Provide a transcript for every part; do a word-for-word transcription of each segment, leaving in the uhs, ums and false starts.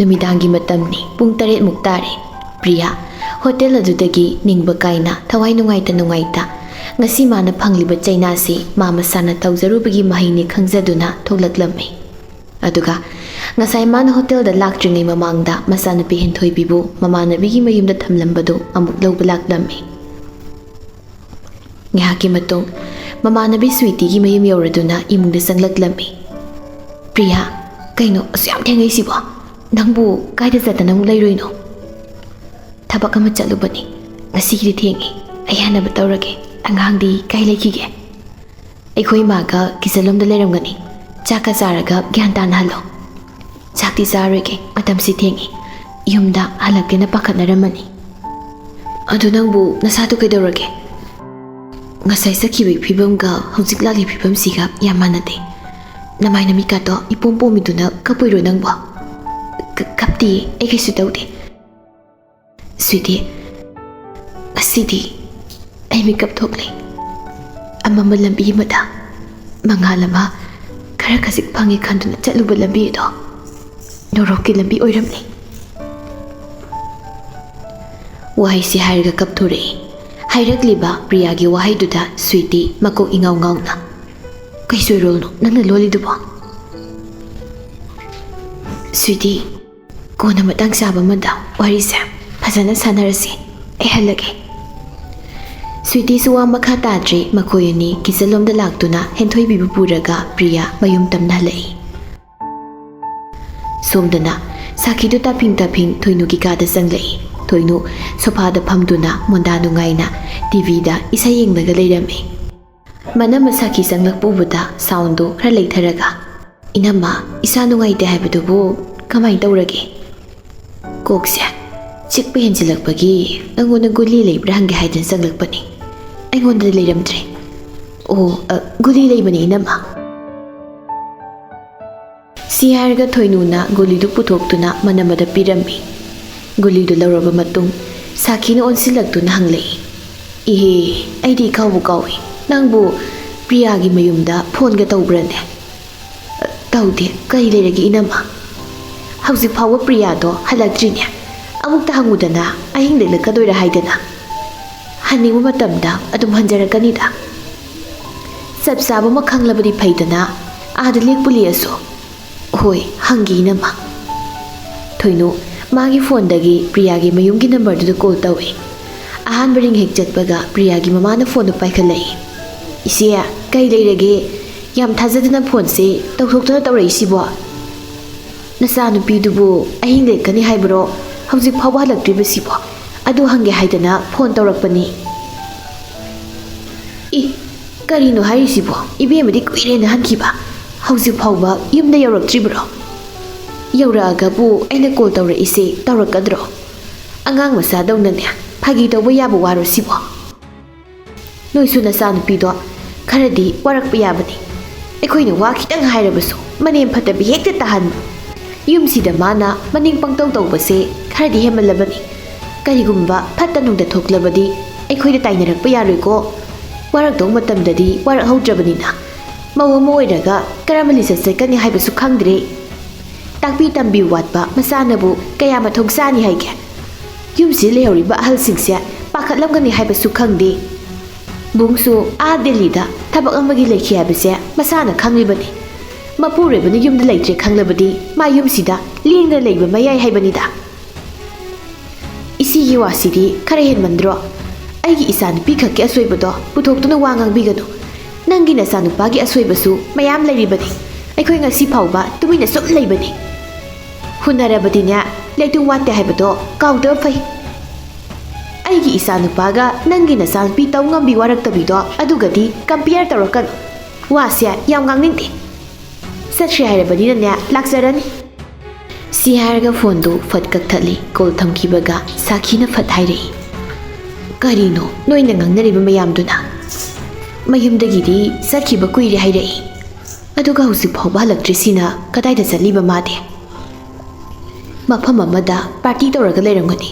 ꯅꯨꯃꯤꯗꯥꯡꯒꯤ ꯃꯇꯝꯅꯤ, ꯄꯨꯡ ꯇꯔꯦꯠꯃꯨꯛ ꯇꯥꯔꯦ꯫ ꯄ꯭ꯔꯤꯌꯥ ꯍꯣꯇꯦꯜ ꯑꯗꯨꯗꯒꯤ ꯅꯤꯡꯕ ꯀꯥꯏꯅ, ꯊꯋꯥꯏ ꯅꯨꯡꯉꯥꯏꯇ ꯅꯨꯡꯉꯥꯏꯇ ꯉꯁꯤ ꯃꯥꯅ ꯐꯪꯂꯤꯕ ꯆꯩꯅꯥꯁꯤ ꯃꯥ ꯃꯁꯥꯅ ꯇꯧꯖꯔꯨꯕꯒꯤ ꯃꯍꯩꯅꯤ ꯈꯪꯖꯗꯨꯅ ꯊꯣꯛꯂꯛꯂꯝꯃꯤ꯫ ꯑꯗꯨꯒ ꯉꯁꯥꯏ ꯃꯥꯅ ꯍꯣꯇꯦꯜꯗ ꯂꯥꯛꯇ꯭ꯔꯤꯉꯩ ꯃꯃꯥꯡꯗ ꯃꯆꯥꯅꯨꯄꯤ ꯍꯦꯟꯊꯣꯏꯕꯤꯕꯨ ꯃꯃꯥꯟꯅꯕꯤꯒꯤ ꯃꯌꯨꯝꯗ ꯊꯝꯂꯝꯕꯗꯨ ꯑꯃꯨꯛ ꯂꯧꯕ ꯂꯥꯛꯂꯝꯃꯤ꯫ ꯉꯥꯏꯍꯥꯛꯀꯤ ꯃꯇꯨꯡ ꯃꯃꯥꯟꯅꯕꯤ ꯁ꯭ꯋꯤꯇꯤꯒꯤ ꯃꯌꯨꯝ ꯌꯧꯔꯗꯨꯅ ꯏꯃꯨꯡꯗ ꯆꯪꯂꯛꯂꯝꯃꯤ꯫ "ꯄ꯭ꯔꯤꯌꯥ, ꯀꯩꯅꯣ ꯑꯁꯨꯛ ꯌꯥꯝ ꯊꯦꯡꯉꯛꯏꯁꯤꯕꯣ? ꯅꯪꯕꯨ ꯀꯥꯏꯗ ꯆꯠꯇꯅ ꯑꯃꯨꯛ ꯂꯩꯔꯨꯏꯅꯣ?" "ꯊꯕꯛ ꯑꯃ ꯆꯠꯂꯨꯕꯅꯤ꯫ ꯉꯁꯤꯒꯤꯗꯤ ꯊꯦꯡꯉꯦ꯫ ꯑꯩ ꯍꯟꯅꯕ ꯇꯧꯔꯒꯦ꯫ ꯑꯉꯥꯡꯗꯤ ꯀꯥꯏ ꯂꯩꯈꯤꯒꯦ?" "ꯑꯩꯈꯣꯏ ꯏꯃꯥꯒ ꯀꯤꯆꯟꯂꯣꯝꯗ ꯂꯩꯔꯝꯒꯅꯤ꯫ ꯆꯥꯛꯀ ꯆꯥꯔꯒ ꯒ꯭ꯌꯥꯟ ꯇꯥꯅ ꯍꯜꯂꯣ꯫" "ꯆꯥꯛꯇꯤ ꯆꯥꯔꯣꯏꯒꯦ, ꯃꯇꯝꯁꯤ ꯊꯦꯡꯉꯦ꯫ ꯌꯨꯝꯗ ꯍꯜꯂꯛꯀꯦꯅ ꯄꯥꯈꯠꯅꯔꯝꯃꯅꯤ꯫" "ꯑꯗꯨ ꯅꯪꯕꯨ ꯅꯁꯥꯗꯨ ꯀꯩꯗꯧꯔꯒꯦ? ꯉꯁꯥꯏ ꯆꯠꯈꯤꯕꯒꯤ ꯐꯤꯕꯝꯒ ꯍꯧꯖꯤꯛ ꯂꯥꯛꯂꯤ ꯐꯤꯕꯝꯁꯤꯒ ꯌꯥꯝ ꯃꯥꯟꯅꯗꯦ꯫ ꯅꯃꯥꯏ ꯅꯃꯤꯠꯀꯥꯗꯣ ꯏꯄꯣꯝ ꯄꯣꯝꯃꯤꯗꯨꯅ ꯀꯞꯄꯨꯏꯔꯣ ꯅꯪꯕꯣ?" "ꯀ-, ꯀꯞꯇꯤꯌꯦ, ꯑꯩ ꯀꯩꯁꯨ ꯇꯧꯗꯦ꯫" "ꯁ꯭ꯋꯤꯇꯤ, ꯉꯁꯤꯗꯤ ꯑꯩ ꯃꯤꯀꯞ ꯊꯣꯛꯂꯦ꯫ ꯑꯃꯝꯕ ꯂꯝꯕꯤ ꯑꯃꯗ ꯃꯉꯥꯜ ꯑꯃ ꯈꯔ ꯈꯖꯤꯛ ꯐꯪꯉꯦ ꯈꯟꯗꯨꯅ ꯆꯠꯂꯨꯕ ꯂꯝꯕꯤ ꯑꯗꯣ ꯅꯣꯔꯣꯛꯀꯤ ꯂꯝꯕꯤ ꯑꯣꯏꯔꯝꯂꯦ꯫" ꯋꯥꯍꯩꯁꯤ ꯍꯥꯏꯔꯒ ꯀꯞꯊꯣꯔꯛꯏ꯫ ꯍꯥꯏꯔꯛꯂꯤꯕ ꯄ꯭ꯔꯤꯌꯥꯒꯤ ꯋꯥꯍꯩꯗꯨꯗ ꯁ꯭ꯋꯤꯇꯤ ꯃꯀꯣꯛ ꯏꯉꯥꯎ ꯉꯥꯎꯅ, "ꯀꯩ ꯁꯣꯏꯔꯣꯜꯅꯣ ꯅꯪꯅ ꯂꯣꯜꯂꯤꯗꯨꯕꯣ?" "ꯁ꯭ꯋꯤꯇꯤ, ꯀꯣꯟꯅ ꯃꯇꯥꯡ ꯆꯥꯕ ꯑꯃꯗ ꯋꯥꯔꯤꯁꯦ ꯐꯖꯅ ꯁꯥꯟꯅꯔꯁꯤ꯫ ꯑꯩ ꯍꯜꯂꯒꯦ꯫" ꯁ꯭ꯋꯤꯇꯤꯁꯨ ꯋꯥ ꯃꯈꯥ ꯇꯥꯗ꯭ꯔꯦ꯫ ꯃꯈꯣꯏ ꯑꯅꯤ ꯀꯤꯆꯟꯂꯣꯝꯗ ꯂꯥꯛꯇꯨꯅ ꯍꯦꯟꯊꯣꯏꯕꯤꯕꯨ ꯄꯨꯔꯒ ꯄ꯭ꯔꯤꯌꯥ ꯃꯌꯨꯝ ꯇꯝꯅ ꯍꯜꯂꯛꯏ꯫ ꯁꯣꯝꯗꯅ ꯁꯥꯈꯤꯗꯨ ꯇꯥꯐꯤꯡ ꯇꯥꯐꯤꯡ ꯊꯣꯏꯅꯨꯒꯤ ꯀꯥꯗ ꯆꯪꯂꯛꯏ꯫ ꯊꯣꯏꯅꯨ ꯁꯣꯐꯥꯗ ꯐꯝꯗꯨꯅ ꯃꯣꯟꯗꯥ ꯅꯨꯡꯉꯥꯏꯅ ꯇꯤꯚꯤꯗ ꯏꯁꯩ ꯌꯦꯡꯂꯒ ꯂꯩꯔꯝꯃꯤ꯫ ꯃꯅꯝꯃ ꯁꯥꯈꯤ ꯆꯪꯂꯛꯄ ꯎꯕꯗ ꯁꯥꯎꯟꯗꯨ ꯈꯔ ꯂꯩꯊꯔꯒ, "ꯏꯅꯝꯃ, ꯏꯁꯥ ꯅꯨꯡꯉꯥꯏꯇꯦ ꯍꯥꯏꯕꯗꯨꯕꯨ ꯀꯃꯥꯏꯅ ꯇꯧꯔꯒꯦ?" "ꯀꯣꯛꯁꯦ ꯆꯤꯛꯄ ꯍꯦꯟꯖꯤꯜꯂꯛꯄꯒꯤ ꯅꯪꯉꯣꯟꯗ ꯒꯨꯂꯤ ꯂꯩꯕ꯭ꯔꯥ ꯍꯪꯒꯦ ꯍꯥꯏꯗꯅ ꯆꯪꯂꯛꯄꯅꯤ꯫ ꯑꯩꯉꯣꯟꯗ ꯂꯩꯔꯝꯗ꯭ꯔꯦ꯫" "ꯑꯣ, ꯑ, ꯒꯨꯂꯤ ꯂꯩꯕꯅꯤ ꯏꯅꯝꯃ꯫" ꯁꯤ ꯍꯥꯏꯔꯒ ꯊꯣꯏꯅꯨꯅ ꯒꯨꯂꯤꯗꯨ ꯄꯨꯊꯣꯛꯇꯨꯅ ꯃꯅꯝꯃꯗ ꯄꯤꯔꯝꯃꯤ꯫ ꯒꯨꯂꯤꯗꯨ ꯂꯧꯔꯕ ꯃꯇꯨꯡ ꯁꯥꯈꯤꯅ ꯑꯣꯟꯁꯤꯜꯂꯛꯇꯨꯅ ꯍꯪꯂꯛꯏ, "ꯏꯍꯦ, ꯑꯩꯗꯤ ꯏꯀꯥꯎꯕꯨ ꯀꯥꯎꯏ꯫ ꯅꯪꯕꯨ ꯄ꯭ꯔꯤꯌꯥꯒꯤ ꯃꯌꯨꯝꯗ ꯐꯣꯟꯒ ꯇꯧꯕ꯭ꯔꯅꯦ?" "ꯇꯧꯗꯦ꯫ ꯀꯔꯤ ꯂꯩꯔꯒꯦ ꯏꯅꯝꯃ?" ꯍꯧꯖꯤꯛ ꯐꯥꯎꯕ ꯄ꯭ꯔꯤꯌꯥꯗꯣ ꯍꯜꯂꯛꯇ꯭ꯔꯤꯅꯦ꯫ ꯑꯃꯨꯛꯇ ꯍꯪꯉꯨꯗꯅ, ꯑꯍꯤꯡ ꯂꯦꯛꯂꯛꯀꯗꯣꯏꯔꯥ ꯍꯥꯏꯗꯅ꯫ ꯍꯟꯅꯤꯡꯕ ꯃꯇꯝꯗ ꯑꯗꯨꯝ ꯍꯟꯖꯔꯛꯀꯅꯤꯗ꯫ ꯆꯞ ꯆꯥꯕ ꯑꯃ ꯈꯪꯂꯕꯗꯤ ꯐꯩꯗꯅ, ꯑꯥꯗ ꯂꯦꯛꯄꯨ ꯂꯦꯛꯑꯁꯨ꯫ ꯍꯣꯏ, ꯍꯪꯒꯦ ꯏꯅꯝꯃ꯫ ꯊꯣꯏꯅꯨ ꯃꯥꯒꯤ ꯐꯣꯟꯗꯒꯤ ꯄ꯭ꯔꯤꯌꯥꯒꯤ ꯃꯌꯨꯝꯒꯤ ꯅꯝꯕꯔꯗꯨꯗ ꯀꯣꯜ ꯇꯧꯏ꯫ ꯑꯍꯥꯟꯕ ꯔꯤꯡ ꯍꯦꯛ ꯆꯠꯄꯒ ꯄ꯭ꯔꯤꯌꯥꯒꯤ ꯃꯃꯥꯅ ꯐꯣꯟꯗꯨ ꯄꯥꯏꯈꯠꯂꯛꯏ꯫ "ꯏꯆꯦ, ꯀꯩ ꯂꯩꯔꯒꯦ? ꯌꯥꯝ ꯊꯥꯖꯗꯅ ꯐꯣꯟꯁꯦ ꯇꯧꯊꯣꯛꯇꯅ ꯇꯧꯔꯛꯏꯁꯤꯕꯣ?" "ꯅꯆꯥꯅꯨꯄꯤꯗꯨꯕꯨ ꯑꯍꯤꯡ ꯂꯦꯛꯀꯅꯤ ꯍꯥꯏꯕ꯭ꯔꯣ? ꯍꯧꯖꯤꯛ ꯐꯥꯎꯕ ꯍꯜꯂꯛꯇ꯭ꯔꯤꯕꯁꯤꯕꯣ?" "ꯑꯗꯨ ꯍꯪꯒꯦ ꯍꯥꯏꯗꯅ ꯐꯣꯟ ꯇꯧꯔꯛꯄꯅꯤ꯫" "ꯏ, ꯀꯔꯤꯅꯣ ꯍꯥꯏꯔꯤꯁꯤꯕꯣ? ꯏꯕꯦꯝꯃꯗꯤ ꯀꯨꯏꯔꯦꯅ ꯍꯟꯈꯤꯕ, ꯍꯧꯖꯤꯛ ꯐꯥꯎꯕ ꯌꯨꯝꯗ ꯌꯧꯔꯛꯇ꯭ꯔꯤꯕ꯭ꯔꯣ?" "ꯌꯧꯔꯛꯑꯒꯕꯨ ꯑꯩꯅ ꯀꯣꯜ ꯇꯧꯔꯛꯏꯁꯦ ꯇꯧꯔꯛꯀꯗ꯭ꯔꯣ? ꯑꯉꯥꯡ ꯃꯆꯥꯗꯧꯅꯅꯦ ꯐꯥꯒꯤ ꯇꯧꯕ ꯌꯥꯕ ꯋꯥꯔꯣ ꯁꯤꯕꯣ?" "ꯅꯣꯏꯁꯨ ꯅꯆꯥꯅꯨꯄꯤꯗꯣ ꯈꯔꯗꯤ ꯋꯥꯔꯛꯄ ꯌꯥꯕꯅꯤ꯫ ꯑꯩꯈꯣꯏꯅ ꯋꯥ ꯈꯤꯇꯪ ꯍꯥꯏꯔꯕꯁꯨ ꯃꯅꯦꯝ ꯐꯠꯇꯕꯤ ꯍꯦꯛꯇ ꯇꯥꯍꯟꯕ꯫ ꯌꯨꯝꯁꯤꯗ ꯃꯥꯅ ꯃꯅꯤꯡ ꯄꯪꯇꯧ ꯇꯧꯕꯁꯦ ꯈꯔꯗꯤ ꯍꯦꯟꯃꯜꯂꯕꯅꯤ꯫ ꯀꯔꯤꯒꯨꯝꯕ ꯐꯠꯇ ꯅꯨꯡꯗ ꯊꯣꯛꯂꯕꯗꯤ ꯑꯩꯈꯣꯏꯗ ꯇꯥꯏꯅꯔꯛꯄ ꯌꯥꯔꯣꯏꯀꯣ꯫ ꯋꯥꯔꯛꯇꯧ ꯃꯇꯝꯗꯗꯤ ꯋꯥꯔꯛꯍꯧꯗ꯭ꯔꯕꯅꯤꯅ ꯃꯧ ꯑꯃ ꯑꯣꯏꯔꯒ ꯀꯔꯝꯕ ꯂꯤꯆꯠ ꯆꯠꯀꯅꯤ ꯍꯥꯏꯕꯁꯨ ꯈꯪꯗ꯭ꯔꯦ꯫ ꯇꯥꯛꯄꯤ ꯇꯝꯕꯤ ꯋꯥꯠꯄ ꯃꯆꯥꯅꯕꯨ ꯀꯌꯥ ꯃꯊꯧ ꯆꯥꯅꯤ ꯍꯥꯏꯒꯦ? ꯌꯨꯝꯁꯤꯗ ꯂꯩꯍꯧꯔꯤꯕ ꯑꯍꯜꯁꯤꯡꯁꯦ ꯄꯥꯈꯠꯂꯝꯒꯅꯤ ꯍꯥꯏꯕꯁꯨ ꯈꯪꯗꯦ꯫ ꯕꯨꯡꯁꯨ ꯑꯥ ꯗꯦꯜꯂꯤꯗ ꯊꯕꯛ ꯑꯃꯒꯤ ꯂꯩꯈꯤ ꯍꯥꯏꯕꯁꯦ ꯃꯁꯥꯅ ꯈꯪꯂꯤꯕꯅꯤ꯫ ꯃꯄꯨꯔꯣꯏꯕꯅ ꯌꯨꯝꯗ ꯂꯩꯇ꯭ꯔꯦ ꯈꯪꯂꯕꯗꯤ ꯃꯥ ꯌꯨꯝꯁꯤꯗ ꯂꯦꯡꯗꯅ ꯂꯩꯕ ꯃꯌꯥꯏ ꯍꯥꯏꯕꯅꯤꯗ꯫" "ꯏꯆꯦꯒꯤ ꯋꯥꯁꯤꯗꯤ ꯈꯔ ꯍꯦꯟꯃꯟꯗ꯭ꯔꯣ? ꯑꯩꯒꯤ ꯏꯆꯥꯅꯨꯄꯤ ꯈꯛꯀꯤ ꯑꯁꯣꯏꯕꯗꯣ ꯄꯨꯊꯣꯛꯇꯨꯅ ꯋꯥ ꯉꯥꯡꯕꯤꯒꯅꯨ꯫ ꯅꯪꯒꯤ ꯅꯆꯥꯅꯨꯄꯥꯒꯤ ꯑꯁꯣꯏꯕꯁꯨ ꯃꯌꯥꯝ ꯂꯩꯔꯤꯕꯅꯤ꯫ ꯑꯩꯈꯣꯏ ꯉꯁꯤ ꯐꯥꯎꯕ ꯇꯨꯃꯤꯟꯅ ꯁꯨꯝ ꯂꯩꯕꯅꯤ꯫ ꯍꯨꯟꯅꯔꯕꯗꯤꯅꯦ, ꯂꯩꯇꯨꯝ ꯋꯥꯠꯇꯦ ꯍꯥꯏꯕꯗꯣ ꯀꯥꯎꯗꯕ ꯐꯩ꯫ ꯑꯩꯒꯤ ꯏꯆꯥꯅꯨꯄꯥꯒ ꯅꯪꯒꯤ ꯅꯆꯥꯅꯨꯄꯤ ꯇꯧ ꯉꯝꯕꯤ ꯋꯥꯔꯛꯇꯕꯤꯗꯣ ꯑꯗꯨꯒꯗꯤ ꯀꯝꯄꯤꯌꯔ ꯇꯧꯔꯛꯀꯅꯨ꯫ ꯋꯥꯁꯦ ꯌꯥꯝ ꯉꯥꯡꯅꯤꯡꯗꯦ꯫ ꯆꯠꯈ꯭ꯔꯦ ꯍꯥꯏꯔꯕꯅꯤꯅꯅꯦ, ꯂꯥꯛꯆꯔꯅꯤ꯫" ꯁꯤ ꯍꯥꯏꯔꯒ ꯐꯣꯟꯗꯨ ꯐꯠ ꯀꯛꯊꯠꯂꯤ꯫ ꯀꯣꯜ ꯊꯝꯈꯤꯕꯒ ꯁꯥꯈꯤꯅ ꯐꯠ ꯍꯥꯏꯔꯛꯏ, "ꯀꯔꯤꯅꯣ ꯅꯣꯏꯅ ꯉꯥꯡꯅꯔꯤꯕ ꯃꯌꯥꯝꯗꯨꯅ? ꯃꯌꯨꯝꯗꯒꯤꯗꯤ ꯆꯠꯈꯤꯕ ꯀꯨꯏꯔꯦ ꯍꯥꯏꯔꯛꯏ꯫ ꯑꯗꯨꯒ ꯍꯧꯖꯤꯛ ꯐꯥꯎꯕ ꯍꯜꯂꯛꯇ꯭ꯔꯤꯁꯤꯅ ꯀꯗꯥꯏꯗ ꯆꯠꯂꯤꯕ ꯃꯥꯗꯤ? ꯃꯐꯝ ꯑꯃꯗ ꯄꯥꯔꯇꯤ ꯇꯧꯔꯒ ꯂꯩꯔꯝꯒꯅꯤ꯫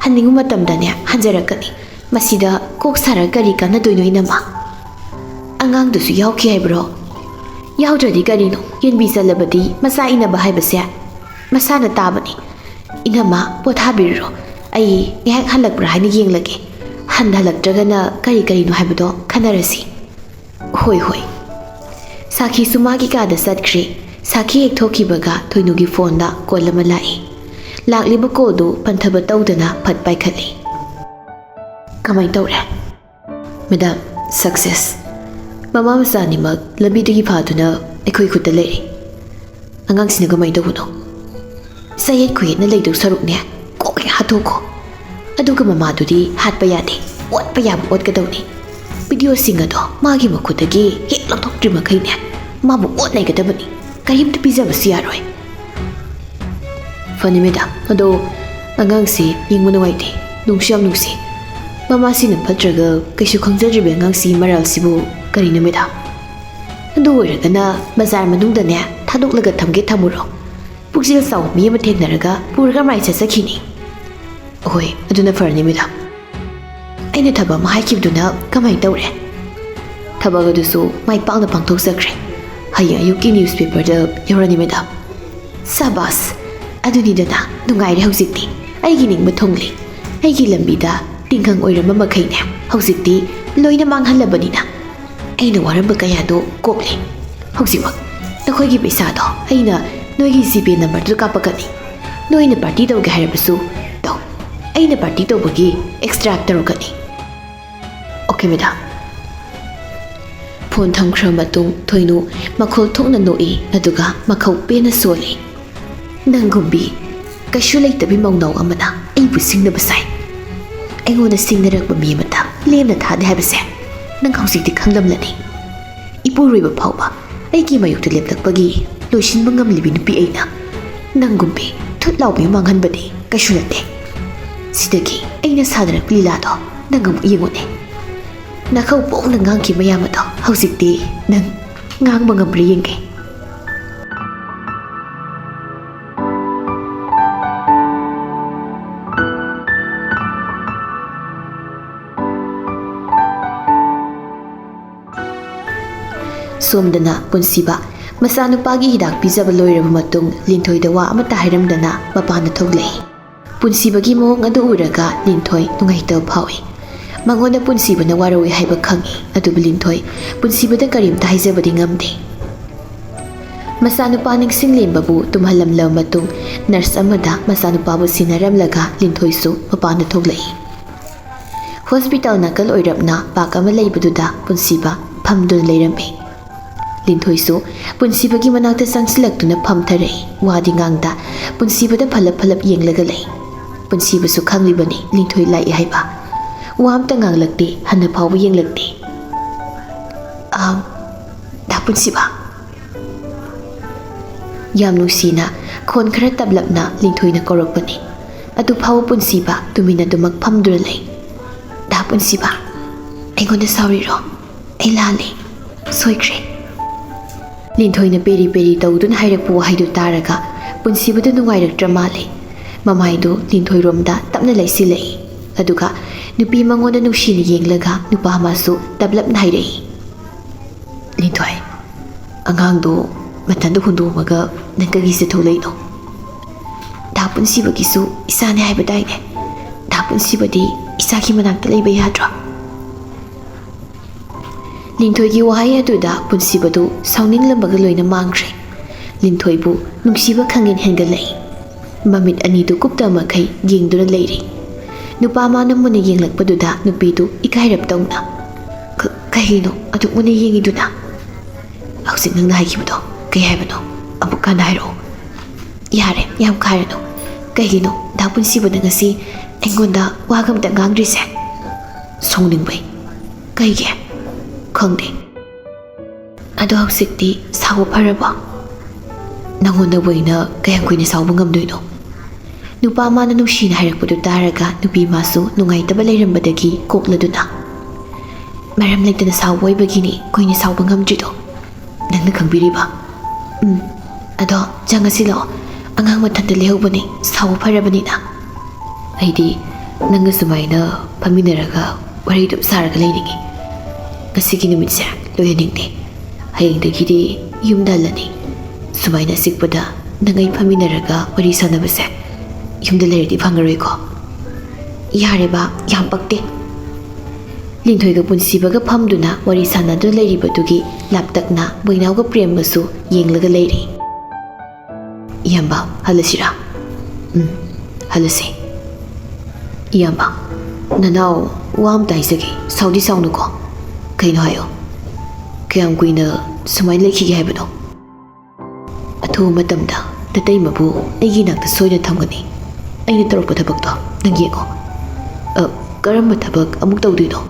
ꯍꯟꯅꯤꯡꯕ ꯃꯇꯝꯗꯅꯦ ꯍꯟꯖꯔꯛꯀꯅꯤ꯫ ꯃꯁꯤꯗ ꯀꯣꯛ ꯁꯥꯔꯒ ꯀꯔꯤ ꯀꯥꯟꯅꯗꯣꯏꯅꯣ ꯏꯅꯝꯃ? ꯑꯉꯥꯡꯗꯨꯁꯨ ꯌꯥꯎꯈꯤ ꯍꯥꯏꯕ꯭ꯔꯣ? ꯌꯥꯎꯗ꯭ꯔꯗꯤ ꯀꯔꯤꯅꯣ? ꯌꯦꯟꯕꯤ ꯆꯜꯂꯕꯗꯤ ꯃꯆꯥ ꯏꯟꯅꯕ ꯍꯥꯏꯕꯁꯦ?" ꯃꯁꯥꯅ ꯇꯥꯕꯅꯤ꯫ "ꯏꯅꯝꯃ, ꯄꯣꯊꯥꯕꯤꯔꯨꯔꯣ꯫ ꯑꯩ ꯉꯥꯏꯍꯥꯛ ꯍꯜꯂꯛꯄ꯭ꯔꯥ ꯍꯥꯏꯅ ꯌꯦꯡꯂꯒꯦ꯫ ꯍꯟꯗ ꯍꯜꯂꯛꯇ꯭ꯔꯒꯅ ꯀꯔꯤ ꯀꯔꯤꯅꯣ ꯍꯥꯏꯕꯗꯣ ꯈꯟꯅꯔꯁꯤ꯫" "ꯍꯣꯏ, ꯍꯣꯏ꯫" ꯁꯥꯈꯤꯁꯨ ꯃꯥꯒꯤ ꯀꯥꯗ ꯆꯠꯈ꯭ꯔꯦ꯫ ꯁꯥꯈꯤ ꯍꯦꯛ ꯊꯣꯛꯈꯤꯕꯒ ꯊꯣꯏꯅꯨꯒꯤ ꯐꯣꯟꯗ ꯀꯣꯜ ꯑꯃ ꯂꯥꯛꯏ꯫ ꯂꯥꯛꯂꯤꯕ ꯀꯣꯜꯗꯨ ꯄꯟꯊꯕ ꯇꯧꯗꯅ ꯐꯠ ꯄꯥꯏꯈꯠꯂꯤ꯫ "ꯀꯃꯥꯏꯅ ꯇꯧꯔꯦ?" "Madam, success. ꯃꯃꯥ ꯃꯆꯥ ꯑꯅꯤꯃꯛ ꯂꯝꯕꯤꯗꯒꯤ ꯐꯥꯗꯨꯅ ꯑꯩꯈꯣꯏ ꯈꯨꯠꯇ ꯂꯩꯔꯦ꯫" "ꯑꯉꯥꯡꯁꯤꯅ ꯀꯃꯥꯏꯅ ꯇꯧꯕꯅꯣ?" "ꯆꯌꯦꯠ ꯈꯨꯌꯦꯠꯅ ꯂꯩꯗꯧ ꯁꯔꯨꯛꯅꯦ, ꯀꯣꯛ ꯍꯦꯛ ꯍꯥꯠꯇꯣꯛꯈꯣ꯫ ꯑꯗꯨꯒ ꯃꯃꯥꯗꯨꯗꯤ ꯍꯥꯠꯄ ꯌꯥꯗꯦ, ꯑꯣꯠꯄ ꯌꯥꯕ ꯑꯣꯠꯀꯗꯧꯅꯤ꯫ ꯚꯤꯗꯤꯑꯣꯁꯤꯡ ꯑꯗꯣ ꯃꯥꯒꯤ ꯃꯈꯨꯠꯇꯒꯤ ꯍꯦꯛ ꯂꯧꯊꯣꯛꯇ꯭ꯔꯤ ꯃꯈꯩꯅꯦ, ꯃꯥꯕꯨ ꯑꯣꯠ ꯅꯩꯒꯗꯕꯅꯤ꯫ ꯀꯔꯤꯝꯇ ꯄꯤꯖꯕꯁꯨ ꯌꯥꯔꯣꯏ꯫" "ꯐꯅꯤ ꯃꯦꯗꯥꯝ, ꯑꯗꯣ ꯑꯉꯥꯡꯁꯤ ꯌꯦꯡꯕ ꯅꯨꯡꯉꯥꯏꯇꯦ, ꯅꯨꯡꯁꯨ ꯌꯥꯝ ꯅꯨꯡꯁꯤ꯫ ꯃꯃꯥꯁꯤꯅ ꯐꯠꯇ꯭ꯔꯒ ꯀꯩꯁꯨ ꯈꯪꯖꯗ꯭ꯔꯤꯕ ꯑꯉꯥꯡꯁꯤ ꯃꯔꯥꯜꯁꯤꯕꯨ ꯀꯔꯤꯅꯣ ꯃꯦꯗꯥꯝ? ꯑꯗꯨ ꯑꯣꯏꯔꯒꯅ ꯕꯖꯥꯔ ꯃꯅꯨꯡꯗꯅꯦ ꯊꯥꯗꯣꯛꯂꯒ ꯊꯝꯒꯦ ꯊꯝꯃꯨꯔꯣ꯫ ꯄꯨꯛꯆꯦꯜ ꯆꯥꯎꯕ ꯃꯤ ꯑꯃ ꯊꯦꯡꯅꯔꯒ ꯄꯨꯔꯒ ꯃꯥꯏ ꯆꯠꯆꯈꯤꯅꯤ꯫" "ꯍꯣꯏ, ꯑꯗꯨꯅ ꯐꯔꯅꯤ ꯃꯦꯗꯥꯝ꯫" "ꯑꯩꯅ ꯊꯕꯛ ꯑꯃ ꯍꯥꯏꯈꯤꯕꯗꯨꯅ ꯀꯃꯥꯏꯅ ꯇꯧꯔꯦ?" "ꯊꯕꯛ ꯑꯗꯨꯁꯨ ꯃꯥꯏ ꯄꯥꯛꯅ ꯄꯥꯡꯊꯣꯛꯆꯈ꯭ꯔꯦ꯫ ꯍꯌꯦꯡ ꯑꯌꯨꯛꯀꯤ ꯅ꯭ꯌꯨꯁꯄꯦꯄꯔꯗ ꯌꯧꯔꯅꯤ ꯃꯦꯗꯥꯝ꯫" "ꯁꯕꯥꯁ! ꯑꯗꯨꯅꯤꯗꯅ ꯅꯨꯡꯉꯥꯏꯔꯦ ꯍꯧꯖꯤꯛꯇꯤ꯫ ꯑꯩꯒꯤ ꯅꯤꯡꯕ ꯊꯨꯡꯂꯦ꯫ ꯑꯩꯒꯤ ꯂꯝꯕꯤꯗ ꯇꯤꯡꯈꯪ ꯑꯣꯏꯔꯝꯕ ꯃꯈꯩꯅꯦ ꯍꯧꯖꯤꯛꯇꯤ ꯂꯣꯏꯅ ꯃꯥꯡꯍꯜꯂꯕꯅꯤꯅ ꯑꯩꯅ ꯋꯥꯔꯝꯕ ꯀꯌꯥꯗꯣ ꯀꯣꯛꯂꯦ꯫ ꯍꯧꯖꯤꯛꯃꯛ ꯅꯈꯣꯏꯒꯤ ꯄꯩꯁꯥꯗꯣ ꯑꯩꯅ ꯅꯣꯏꯒꯤ ꯖꯤꯄꯦ ꯅꯝꯕꯔꯗꯨꯗ ꯀꯥꯞꯄꯛꯀꯅꯤ꯫ ꯅꯣꯏꯅ ꯄꯥꯔꯇꯤ ꯇꯧꯒꯦ ꯍꯥꯏꯔꯕꯁꯨ ꯇꯧ꯫ ꯑꯩꯅ ꯄꯥꯔꯇꯤ ꯇꯧꯕꯒꯤ ꯑꯦꯛꯁꯇ꯭ꯔꯥ ꯇꯧꯔꯛꯀꯅꯤ꯫" "Okay madam." ꯐꯣꯟ ꯊꯝꯈ꯭ꯔ ꯃꯇꯨꯡ ꯊꯣꯏꯅꯨ ꯃꯈꯣꯜ ꯊꯣꯛꯅ ꯅꯣꯛꯏ, ꯑꯗꯨꯒ ꯃꯈꯧ ꯄꯦꯟꯅ ꯁꯣꯜꯂꯤ꯫ "ꯅꯪꯒꯨꯝꯕꯤ ꯀꯩꯁꯨ ꯂꯩꯇꯕꯤ ꯃꯧꯅꯥꯎ ꯑꯃꯅ ꯑꯩꯕꯨ ꯁꯤꯡꯅꯕ ꯁꯥꯏ꯫ ꯑꯩꯉꯣꯟꯗ ꯁꯤꯡꯅꯔꯛꯄ ꯃꯤ ꯑꯃꯇ ꯂꯦꯝꯅ ꯊꯥꯗꯦ ꯍꯥꯏꯕꯁꯦ ꯅꯪ ꯍꯧꯖꯤꯛꯇꯤ ꯈꯪꯂꯝꯂꯅꯤ꯫ ꯏꯄꯨꯔꯣꯏꯕ ꯐꯥꯎꯕ ꯑꯩꯒꯤ ꯃꯥꯌꯣꯛꯇ ꯂꯦꯞꯂꯛꯄꯒꯤ ꯂꯣꯏꯁꯤꯟꯕ ꯉꯝꯂꯤꯕꯤ ꯅꯨꯄꯤ ꯑꯩꯅ ꯅꯪꯒꯨꯝꯕꯤ ꯊꯨꯠ ꯂꯥꯎꯕꯤ ꯃꯥꯡꯍꯟꯕꯗꯤ ꯀꯩꯁꯨ ꯅꯠꯇꯦ꯫ ꯁꯤꯗꯒꯤ ꯑꯩꯅ ꯁꯥꯟꯅꯔꯛꯄ ꯂꯤꯂꯥꯗꯣ ꯅꯪ ꯑꯃꯨꯛ ꯌꯦꯡꯉꯨꯅꯦ꯫ ꯅꯈꯧ ꯄꯣꯡꯅ ꯉꯥꯡꯈꯤ ꯃꯌꯥꯝ ꯑꯗꯣ ꯍꯧꯖꯤꯛꯇꯤ ꯅꯪ ꯉꯥꯡꯕ ꯉꯝꯕ꯭ꯔꯥ ꯌꯦꯡꯒꯦ꯫" ꯁꯣꯝꯗꯅ ꯄꯨꯟꯁꯤꯕ ꯃꯆꯥꯅꯨꯄꯥꯒꯤ ꯍꯤꯗꯥꯛ ꯄꯤꯖꯕ ꯂꯣꯏꯔꯕ ꯃꯇꯨꯡ, ꯂꯤꯟꯊꯣꯏꯗ ꯋꯥ ꯑꯃꯠꯇ ꯍꯥꯏꯔꯝꯗꯅ ꯃꯄꯥꯟꯗ ꯊꯣꯛꯂꯛꯏ꯫ ꯄꯨꯟꯁꯤꯕꯒꯤ ꯃꯑꯣꯡ ꯑꯗꯨ ꯎꯔꯒ ꯂꯤꯟꯊꯣꯏ ꯅꯨꯡꯉꯥꯏꯇꯕ ꯐꯥꯎꯏ꯫ ꯃꯉꯣꯟꯗ ꯄꯨꯟꯁꯤꯕꯅ ꯋꯥꯔꯧꯏ ꯍꯥꯏꯕ ꯈꯪꯏ, ꯑꯗꯨꯕꯨ ꯂꯤꯟꯊꯣꯏ ꯄꯨꯟꯁꯤꯕꯗ ꯀꯔꯤꯝꯇ ꯍꯥꯏꯖꯕꯗꯤ ꯉꯝꯗꯦ꯫ ꯃꯆꯥꯅꯨꯄꯥ ꯅꯤꯡꯁꯤꯡꯂꯦꯝꯕꯕꯨ ꯇꯨꯝꯍꯜꯂꯝꯂꯕ ꯃꯇꯨꯡ, ꯅꯔꯁ ꯑꯃꯗ ꯃꯆꯥꯅꯨꯄꯥꯕꯨ ꯁꯤꯟꯅꯔꯝꯂꯒ ꯂꯤꯟꯊꯣꯏꯁꯨ ꯃꯄꯥꯟꯗ ꯊꯣꯛꯂꯛꯏ꯫ ꯍꯣꯁꯄꯤꯇꯥꯜ ꯅꯥꯀꯜ ꯑꯣꯏꯔꯞꯅ ꯄꯥꯛ ꯑꯃ ꯂꯩꯕꯗꯨꯗ ꯄꯨꯟꯁꯤꯕ ꯐꯝꯗꯨꯅ ꯂꯩꯔꯝꯃꯤ꯫ ꯂꯤꯟꯊꯣꯏꯁꯨ ꯄꯨꯟꯁꯤꯕꯒꯤ ꯃꯅꯥꯛꯇ ꯆꯪꯁꯤꯜꯂꯛꯇꯨꯅ ꯐꯝꯊꯔꯛꯏ꯫ ꯋꯥꯗꯤ ꯉꯥꯡꯗ ꯄꯨꯟꯁꯤꯕꯗ ꯐꯂꯞ ꯐꯂꯞ ꯌꯦꯡꯂꯒ ꯂꯩ꯫ ꯄꯨꯟꯁꯤꯕꯁꯨ ꯈꯪꯂꯤꯕꯅꯤ ꯂꯤꯟꯊꯣꯏ ꯂꯥꯛꯏ ꯍꯥꯏꯕ꯫ ꯋꯥ ꯑꯝꯇ ꯉꯥꯡꯂꯛꯇꯦ, ꯍꯟꯅ ꯐꯥꯎꯕ ꯌꯦꯡꯂꯛꯇꯦ꯫ "ꯑꯥ, ꯗꯥ ꯄꯨꯟꯁꯤꯕ?" ꯌꯥꯝ ꯅꯨꯡꯁꯤꯅ, ꯈꯣꯟ ꯈꯔ ꯇꯞꯂꯞꯅ ꯂꯤꯟꯊꯣꯏꯅ ꯀꯧꯔꯛꯄꯅꯤ꯫ ꯑꯗꯨ ꯐꯥꯎꯕ ꯄꯨꯟꯁꯤꯕ ꯇꯨꯃꯤꯟꯅ ꯑꯗꯨꯃꯛ ꯐꯝꯗꯨꯅ ꯂꯩ꯫ "ꯗꯥ ꯄꯨꯟꯁꯤꯕ, ꯑꯩꯉꯣꯟꯗ ꯁꯥꯎꯔꯤꯔꯣ? ꯑꯩ ꯂꯥꯜꯂꯦ, ꯁꯣꯏꯈ꯭ꯔꯦ꯫" ꯂꯤꯟꯊꯣꯏꯅ ꯄꯦꯔꯤ ꯄꯦꯔꯤ ꯇꯧꯗꯨꯅ ꯍꯥꯏꯔꯛꯄ ꯋꯥꯍꯩꯗꯨ ꯇꯥꯔꯒ ꯄꯨꯟꯁꯤꯕꯗꯨ ꯅꯨꯡꯉꯥꯏꯔꯛꯇ꯭ꯔ ꯃꯥꯜꯂꯦ꯫ ꯃꯃꯥꯏꯗꯨ ꯂꯤꯟꯊꯣꯏꯔꯣꯝꯗ ꯇꯞꯅ ꯂꯩꯁꯤꯜꯂꯛꯏ꯫ ꯑꯗꯨꯒ ꯅꯨꯄꯤ ꯃꯉꯣꯟꯗ ꯅꯨꯡꯁꯤꯅ ꯌꯦꯡꯂꯒ ꯅꯨꯄꯥ ꯑꯃꯁꯨ ꯇꯞꯂꯞꯅ ꯍꯥꯏꯔꯛꯏ, "ꯂꯤꯟꯊꯣꯏ, ꯑꯉꯥꯡꯗꯣ ꯃꯊꯟꯇ ꯍꯨꯟꯗꯣꯛꯑꯝꯃꯒ ꯅꯪ ꯀꯔꯤ ꯆꯠꯊꯣꯛꯂꯛꯏꯅꯣ? ꯗꯥ ꯄꯨꯟꯁꯤꯕꯒꯤꯁꯨ ꯏꯆꯥꯅꯦ ꯍꯥꯏꯕꯗꯥꯏꯅꯦ? ꯗꯥ ꯄꯨꯟꯁꯤꯕꯗꯤ ꯏꯆꯥꯒꯤ ꯃꯅꯥꯛꯇ ꯂꯩꯕ ꯌꯥꯗ꯭ꯔꯣ?" ꯂꯤꯟꯊꯣꯏꯒꯤ ꯋꯥꯍꯩ ꯑꯗꯨꯗ ꯄꯨꯟꯁꯤꯕꯗꯨ ꯁꯥꯎꯅꯤꯡꯂꯝꯕꯒ ꯂꯣꯏꯅ ꯃꯥꯡꯈ꯭ꯔꯦ꯫ ꯂꯤꯟꯊꯣꯏꯕꯨ ꯅꯨꯡꯁꯤꯕ ꯈꯪꯍꯦꯟ ꯍꯦꯟꯒꯠꯂꯛꯏ꯫ ꯃꯃꯤꯠ ꯑꯅꯤꯗꯨ ꯀꯨꯞꯇ ꯃꯈꯩ ꯌꯦꯡꯗꯨꯅ ꯂꯩꯔꯤ꯫ ꯅꯨꯄꯥ ꯃꯥꯅ ꯃꯨꯟꯅ ꯌꯦꯡꯂꯛꯄꯗꯨꯗ ꯅꯨꯄꯤꯗꯨ ꯏꯀꯥꯏꯔꯞ ꯇꯧꯅ, "ꯀ-, ꯀꯩꯒꯤꯅꯣ ꯑꯗꯨꯛ ꯃꯨꯟꯅ ꯌꯦꯡꯉꯤꯗꯨꯅ? ꯍꯧꯖꯤꯛ ꯅꯪꯅ ꯍꯥꯏꯈꯤꯕꯗꯣ ꯀꯩ ꯍꯥꯏꯕꯅꯣ? ꯑꯃꯨꯛ ꯍꯟꯅ ꯍꯥꯏꯔꯛꯑꯣ꯫" "ꯌꯥꯔꯦ, ꯌꯥꯝ ꯈꯥꯏꯔꯅꯨ꯫ ꯀꯩꯒꯤꯅꯣ ꯗꯥ ꯄꯨꯟꯁꯤꯕꯅ ꯉꯁꯤ ꯑꯩꯉꯣꯟꯗ ꯋꯥꯒ ꯑꯝꯇ ꯉꯥꯡꯗ꯭ꯔꯤꯁꯦ?" "ꯁꯥꯎꯅꯤꯡꯕꯩ꯫" "ꯀꯩꯒꯤ?" "ꯈꯪꯗꯦ꯫ ꯑꯗꯣ ꯍꯧꯖꯤꯛꯇꯤ ꯁꯥꯎꯕ ꯐꯔꯕꯣ?" "ꯅꯪꯉꯣꯟꯗꯕꯨ ꯑꯩꯅ ꯀꯌꯥꯝ ꯀꯨꯏꯅ ꯁꯥꯎꯕ ꯉꯝꯗꯣꯏꯅꯣ?" ꯅꯨꯄꯥ ꯃꯥꯅ ꯅꯨꯡꯁꯤꯅ ꯍꯥꯏꯔꯛꯄꯗꯨ ꯇꯥꯔꯒ ꯅꯨꯄꯤ ꯃꯥꯁꯨ ꯅꯨꯡꯉꯥꯏꯇꯕ ꯂꯩꯔꯝꯕꯗꯒꯤ ꯀꯣꯛꯂꯗꯨꯅ, "ꯃꯔꯝ ꯂꯩꯇꯅ ꯁꯥꯎꯕ ꯑꯣꯏꯕꯒꯤꯅꯤ ꯀꯨꯏꯅ ꯁꯥꯎꯕ ꯉꯝꯗ꯭ꯔꯤꯗꯣ꯫ ꯅꯪꯅ ꯈꯪꯕꯤꯔꯤꯕ?" "ꯎꯝ꯫ ꯑꯗꯣ ꯆꯪꯉꯁꯤ ꯂꯥꯛꯑꯣ꯫ ꯑꯉꯥꯡ ꯃꯊꯟꯇ ꯂꯩꯍꯧꯕꯅꯤ, ꯁꯥꯎꯕ ꯐꯔꯕꯅꯤꯅ꯫" "ꯑꯩꯗꯤ ꯅꯪꯒ ꯁꯨꯃꯥꯏꯅ ꯐꯝꯃꯤꯟꯅꯔꯒ ꯋꯥꯔꯤ ꯑꯗꯨꯝ ꯁꯥꯔꯒ ꯂꯩꯅꯤꯡꯉꯤ꯫ ꯉꯁꯤꯒꯤ ꯅꯨꯃꯤꯠꯁꯦ ꯂꯣꯏꯍꯟꯅꯤꯡꯗꯦ꯫ ꯍꯌꯦꯡꯗꯒꯤꯗꯤ ꯌꯨꯝꯗ ꯍꯜꯂꯅꯤ꯫ ꯁꯨꯃꯥꯏꯅ ꯑꯆꯤꯛꯄꯗ ꯅꯪ ꯑꯩ ꯐꯝꯃꯤꯟꯅꯔꯒ ꯋꯥꯔꯤ ꯁꯥꯟꯅꯕꯁꯦ ꯌꯨꯝꯗ ꯂꯩꯔꯗꯤ ꯐꯪꯉꯔꯣꯏꯀꯣ? ꯌꯥꯔꯦꯕ, ꯌꯥꯝ ꯄꯛꯇꯦ꯫ ꯂꯤꯟꯊꯣꯏꯒ ꯄꯨꯟꯁꯤꯕꯒ ꯐꯝꯗꯨꯅ ꯋꯥꯔꯤ ꯁꯥꯟꯅꯗꯨꯅ ꯂꯩꯔꯤꯕꯗꯨꯒꯤ ꯂꯥꯞꯇꯛꯅ ꯕꯣꯏꯅꯥꯎꯒ ꯄ꯭ꯔꯦꯝꯒꯁꯨ ꯌꯦꯡꯂꯒ ꯂꯩꯔꯤ꯫ "ꯏꯌꯥꯝꯕ, ꯍꯜꯂꯁꯤꯔꯥ?" "ꯎꯝ, ꯍꯜꯂꯁꯤ꯫" "ꯏꯌꯥꯝꯕ, ꯅꯅꯥꯎ ꯋꯥ ꯑꯝꯇ ꯍꯥꯏꯖꯒꯦ, ꯁꯥꯎꯗꯤ ꯁꯥꯎꯅꯨꯀꯣ꯫" "ꯀꯩꯅꯣ ꯍꯥꯏꯌꯣ꯫" "ꯀꯌꯥꯝ ꯀꯨꯏꯅ ꯁꯨꯃꯥꯏꯅ ꯂꯩꯈꯤꯒꯦ ꯍꯥꯏꯕꯅꯣ?" "ꯑꯊꯨꯕ ꯃꯇꯝꯗ ꯅꯇꯩꯃꯕꯨ ꯑꯩꯒꯤ ꯏꯅꯥꯛꯇ ꯁꯣꯏꯗꯅ ꯊꯝꯒꯅꯤ꯫ ꯑꯩꯅ ꯇꯧꯔꯛꯄ ꯊꯕꯛꯇꯣ ꯅꯪ ꯌꯦꯡꯉꯣ꯫" "ꯑ, ꯀꯔꯝꯕ ꯊꯕꯛ ꯑꯃꯨꯛ ꯇꯧꯗꯣꯏꯅꯣ?"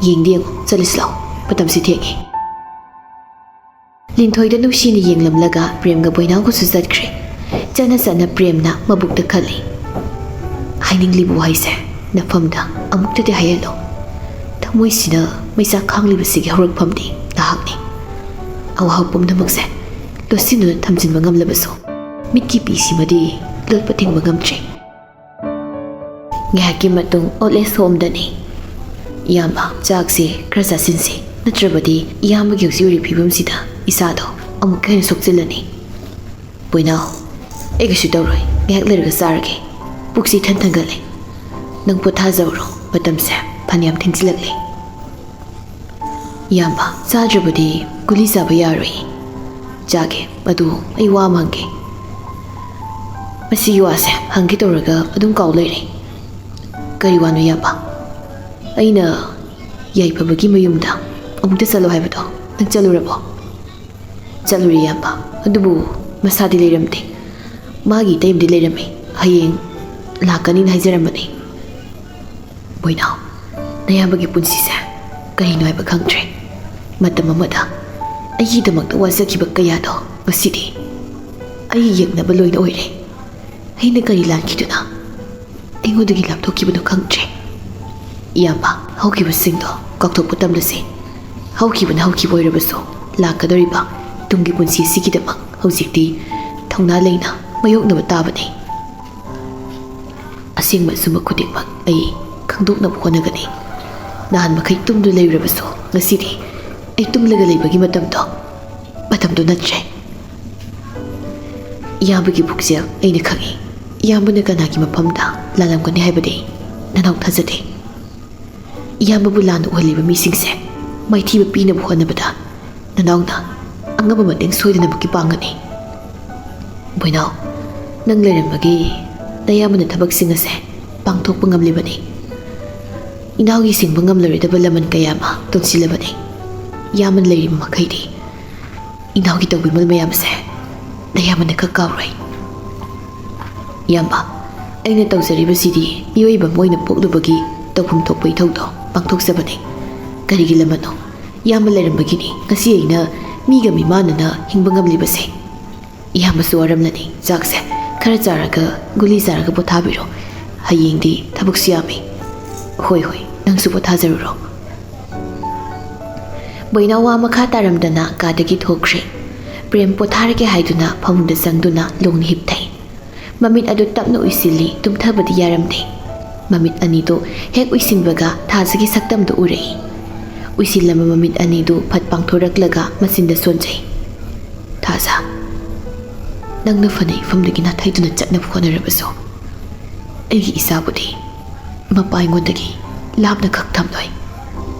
"ꯌꯦꯡꯗꯤ ꯌꯦꯡꯉꯣ, ꯆꯠꯂꯁꯤ ꯂꯥꯛꯑꯣ, ꯃꯇꯝꯁꯤ ꯊꯦꯡꯉꯦ꯫" ꯂꯤꯟꯊꯣꯏꯗ ꯅꯨꯡꯁꯤꯅ ꯌꯦꯡꯂꯝꯂꯒ ꯄ꯭ꯔꯦꯝꯒ ꯕꯣꯏꯅꯥꯎꯒꯁꯨ ꯆꯠꯈ꯭ꯔꯦ꯫ ꯆꯠꯅ ꯆꯠꯅ ꯄ꯭ꯔꯦꯝꯅ ꯃꯕꯨꯛꯇ ꯈꯜꯂꯤ, "ꯍꯥꯏꯅꯤꯡꯂꯤꯕ ꯋꯥꯍꯩꯁꯦ ꯅꯐꯝꯗ ꯑꯃꯨꯛꯇꯗꯤ ꯍꯥꯏꯍꯜꯂꯣ꯫ ꯊꯃꯣꯏꯁꯤꯗ ꯃꯩꯆꯥꯛ ꯈꯥꯡꯂꯤꯕꯁꯤꯒꯤ ꯍꯧꯔꯛꯐꯝꯗꯤ ꯅꯍꯥꯛꯅꯤ꯫" ꯑꯋꯥꯕ ꯄꯨꯝꯅꯃꯛꯁꯦ ꯂꯣꯠꯁꯤꯟꯗꯨꯅ ꯊꯝꯖꯤꯟꯕ ꯉꯝꯂꯕꯁꯨ, ꯃꯤꯠꯀꯤ ꯄꯤꯁꯤꯃꯗꯤ ꯂꯣꯠꯄ ꯊꯤꯡꯕ ꯉꯝꯗ꯭ꯔꯤ꯫ ꯉꯥꯏꯍꯥꯛꯀꯤ ꯃꯇꯨꯡ old age homeꯗꯅꯤ꯫ "ꯏꯌꯥꯝꯕ, ꯆꯥꯛꯁꯤ ꯈꯔ ꯆꯥꯁꯤꯟꯁꯤ, ꯅꯠꯇ꯭ꯔꯕꯗꯤ ꯏꯌꯥꯝꯕꯒꯤ ꯍꯧꯖꯤꯛ ꯑꯣꯏꯔꯤꯕ ꯐꯤꯕꯝꯁꯤꯗ ꯏꯁꯥꯗꯣ ꯑꯃꯨꯛꯀ ꯍꯦꯟꯅ ꯁꯣꯛꯆꯤꯜꯂꯅꯤ꯫" "ꯕꯣꯏꯅꯥꯎ, ꯑꯩ ꯀꯩꯁꯨ ꯇꯧꯔꯣꯏ, ꯉꯥꯏꯍꯥꯛ ꯂꯩꯔꯒ ꯆꯥꯔꯒꯦ꯫ ꯄꯨꯛꯁꯤ ꯏꯊꯟ ꯊꯟꯒꯠꯂꯦ꯫ ꯅꯪ ꯄꯣꯊꯥꯖꯍꯧꯔꯣ, ꯃꯇꯝꯁꯦ ꯐꯅꯌꯥꯝ ꯊꯦꯡꯖꯤꯜꯂꯛꯂꯦ꯫" "ꯏꯌꯥꯝꯕ, ꯆꯥꯗ꯭ꯔꯕꯗꯤ ꯒꯨꯂꯤ ꯆꯥꯕ ꯌꯥꯔꯣꯏ꯫" "ꯆꯥꯒꯦ, ꯑꯗꯨ ꯑꯩ ꯋꯥ ꯑꯃ ꯍꯪꯒꯦ꯫" "ꯃꯁꯤꯒꯤ ꯋꯥꯁꯦ ꯍꯪꯒꯦ ꯇꯧꯔꯒ ꯑꯗꯨꯝ ꯀꯥꯎ ꯂꯩꯔꯦ꯫" "ꯀꯔꯤ ꯋꯥꯅꯣ ꯏꯌꯥꯝꯕ?" "ꯑꯩꯅ ꯌꯥꯏꯐꯕꯒꯤ ꯃꯌꯨꯝꯗ ꯑꯃꯨꯛꯇ ꯆꯠꯂꯣ ꯍꯥꯏꯕꯗꯣ ꯅꯪ ꯆꯠꯂꯨꯔꯕꯣ?" "ꯆꯠꯂꯨꯔꯦ ꯏꯌꯥꯝꯕ, ꯑꯗꯨꯕꯨ ꯃꯁꯥꯗꯤ ꯂꯩꯔꯝꯗꯦ꯫ ꯃꯥꯒꯤ ꯏꯇꯩꯃꯗꯤ ꯂꯩꯔꯝꯃꯤ, ꯍꯌꯦꯡ ꯂꯥꯛꯀꯅꯤꯅ ꯍꯥꯏꯖꯔꯝꯕꯅꯤ꯫" "ꯕꯣꯏꯅꯥꯎ, ꯅꯌꯥꯝꯕꯒꯤ ꯄꯨꯟꯁꯤꯁꯦ ꯀꯔꯤꯅꯣ ꯍꯥꯏꯕ ꯈꯪꯗ꯭ꯔꯦ꯫ ꯃꯇꯝ ꯑꯃꯗ ꯑꯩꯒꯤꯗꯃꯛꯇ ꯋꯥꯖꯈꯤꯕ ꯀꯌꯥꯗꯣ ꯉꯁꯤꯗꯤ ꯑꯩꯒꯤ ꯌꯦꯛꯅꯕ ꯂꯣꯏꯅ ꯑꯣꯏꯔꯦ꯫ ꯑꯩꯅ ꯀꯔꯤ ꯂꯥꯟꯈꯤꯗꯨꯅ ꯑꯩꯉꯣꯟꯗꯒꯤ ꯂꯥꯞꯊꯣꯛꯈꯤꯕꯅꯣ ꯈꯪꯗ꯭ꯔꯦ꯫" "ꯏꯌꯥꯝꯕ, ꯍꯧꯈꯤꯕꯁꯤꯡꯗꯣ ꯀꯥꯎꯊꯣꯛꯄ ꯇꯝꯂꯁꯤ꯫ ꯍꯧꯈꯤꯕꯅ ꯍꯧꯈꯤꯕ ꯑꯣꯏꯔꯕꯁꯨ, ꯂꯥꯛꯀꯗꯧꯔꯤꯕ ꯇꯨꯡꯒꯤ ꯄꯨꯟꯁꯤ ꯑꯁꯤꯒꯤꯗꯃꯛ ꯍꯧꯖꯤꯛꯇꯤ ꯊꯧꯅꯥ ꯂꯩꯅ ꯃꯥꯌꯣꯛꯅꯕ ꯇꯥꯕꯅꯤ꯫ ꯑꯁꯦꯡꯕ ꯑꯆꯨꯝꯕ ꯈꯨꯗꯤꯡꯃꯛ ꯑꯩ ꯈꯪꯗꯣꯛꯅꯕ ꯍꯣꯠꯅꯒꯅꯤ꯫ ꯅꯍꯥꯟ ꯃꯈꯩ ꯇꯨꯝꯗꯨꯅ ꯂꯩꯔꯨꯔꯕꯁꯨ, ꯉꯁꯤꯗꯤ ꯑꯩ ꯇꯨꯝꯂꯒ ꯂꯩꯕꯒꯤ ꯃꯇꯝꯗꯣ ꯃꯇꯝꯗꯨ ꯅꯠꯇ꯭ꯔꯦ꯫ ꯏꯌꯥꯝꯕꯒꯤ ꯄꯨꯛꯆꯦꯜ ꯑꯩꯅ ꯈꯪꯏ꯫ ꯏꯌꯥꯝꯕꯅ ꯀꯅꯥꯒꯤ ꯃꯐꯝꯗ ꯂꯥꯜꯂꯝꯒꯅꯤ ꯍꯥꯏꯕꯗꯤ ꯅꯅꯥꯎ ꯊꯥꯖꯗꯦ꯫ ꯏꯌꯥꯝꯕꯕꯨ ꯂꯥꯟꯅ ꯎꯍꯜꯂꯤꯕ ꯃꯤꯁꯤꯡꯁꯦ ꯃꯥꯏꯊꯤꯕ ꯄꯤꯅꯕ ꯍꯣꯠꯅꯕꯗ ꯅꯅꯥꯎꯅ ꯑꯉꯝꯕ ꯃꯇꯦꯡ ꯁꯣꯏꯗꯅꯃꯛꯀꯤ ꯄꯥꯡꯒꯅꯤ꯫ ꯕꯣꯏꯅꯥꯎ, ꯅꯪ ꯂꯩꯔꯝꯕꯒꯤ ꯅꯌꯥꯝꯕꯅ ꯊꯕꯛꯁꯤꯡ ꯑꯁꯦ ꯄꯥꯡꯊꯣꯛꯄ ꯉꯝꯂꯤꯕꯅꯤ꯫ ꯏꯅꯥꯎꯒꯤ ꯁꯤꯡꯕ ꯉꯝꯂꯔꯣꯏꯗꯕ ꯂꯃꯟ ꯀꯌꯥ ꯑꯃ ꯇꯣꯟꯁꯤꯜꯂꯕꯅꯤ꯫ ꯏꯌꯥꯝꯕꯅ ꯂꯩꯔꯤꯕ ꯃꯈꯩꯗꯤ ꯏꯅꯥꯎꯒꯤ ꯇꯧꯕꯤꯃꯜ ꯃꯌꯥꯝ ꯑꯁꯦ ꯅꯌꯥꯝꯕꯅ ꯈꯛ ꯀꯥꯎꯔꯣꯏ꯫ ꯏꯌꯥꯝꯕ, ꯑꯩꯅ ꯇꯧꯖꯔꯤꯕꯁꯤꯗꯤ ꯃꯤꯑꯣꯏꯕ ꯑꯃ ꯑꯣꯏꯅ ꯄꯣꯛꯂꯨꯕꯒꯤ ꯇꯧꯐꯝ ꯊꯣꯛꯄ ꯏꯊꯧꯗꯣ ꯄꯥꯡꯊꯣꯛꯆꯕꯅꯤ꯫ ꯀꯔꯤꯒꯤ ꯂꯃꯟꯅꯣ? ꯏꯌꯥꯝꯕ ꯂꯩꯔꯝꯕꯒꯤꯅꯤ ꯉꯁꯤ ꯑꯩꯅ ꯃꯤꯒ ꯃꯤꯃꯥꯟꯅꯅ ꯍꯤꯡꯕ ꯉꯝꯂꯤꯕꯁꯦ꯫ ꯏꯌꯥꯝꯕꯁꯨ ꯋꯥꯔꯝꯂꯅꯤ꯫ ꯆꯥꯛꯁꯦ ꯈꯔ ꯆꯥꯔꯒ, ꯒꯨꯂꯤ ꯆꯥꯔꯒ ꯄꯣꯊꯥꯕꯤꯔꯣ꯫ ꯍꯌꯦꯡꯗꯤ ꯊꯕꯛꯁꯨ ꯌꯥꯝꯃꯤ꯫ ꯍꯣꯏ, ꯍꯣꯏ, ꯅꯪꯁꯨ ꯄꯣꯊꯥꯖꯔꯨꯔꯣ꯫ ꯕꯣꯏꯅꯥꯎ ꯋꯥ ꯃꯈꯥ ꯇꯥꯔꯝꯗꯅ ꯀꯥꯗꯒꯤ ꯊꯣꯛꯈ꯭ꯔꯦ꯫ ꯄ꯭ꯔꯦꯝ ꯄꯣꯊꯥꯔꯒꯦ ꯍꯥꯏꯗꯨꯅ ꯐꯃꯨꯡꯗ ꯆꯪꯗꯨꯅ ꯂꯣꯡꯅ ꯍꯤꯞꯊꯩ꯫ ꯃꯃꯤꯠ ꯑꯗꯨ ꯇꯞꯅ ꯎꯏꯁꯤꯜꯂꯤ, ꯇꯨꯝꯊꯕꯗꯤ ꯌꯥꯔꯝꯗꯦ꯫ ꯃꯃꯤꯠ ꯑꯅꯤꯗꯨ ꯍꯦꯛ ꯎꯏꯁꯤꯟꯕꯒ ꯊꯥꯖꯒꯤ ꯁꯛꯇꯝꯗꯨ ꯎꯔꯛꯏ꯫ ꯎꯏꯁꯤꯜꯂꯝꯕ ꯃꯃꯤꯠ ꯑꯅꯤꯗꯨ ꯐꯠ ꯄꯥꯡꯊꯣꯔꯛꯂꯒ ꯃꯆꯤꯟꯗ ꯁꯣꯟꯖꯩ꯫ ꯊꯥꯖ, ꯅꯪꯅ ꯐꯅ ꯏꯐꯝꯗꯒꯤ ꯅꯥꯊꯩꯗꯨꯅ ꯆꯠꯅꯕ ꯍꯣꯠꯅꯔꯕꯁꯨ, ꯑꯩꯒꯤ ꯏꯆꯥꯕꯨꯗꯤ ꯃꯄꯥ ꯑꯩꯉꯣꯟꯗꯒꯤ ꯂꯥꯞꯅ ꯈꯛ ꯊꯝꯂꯣꯏ꯫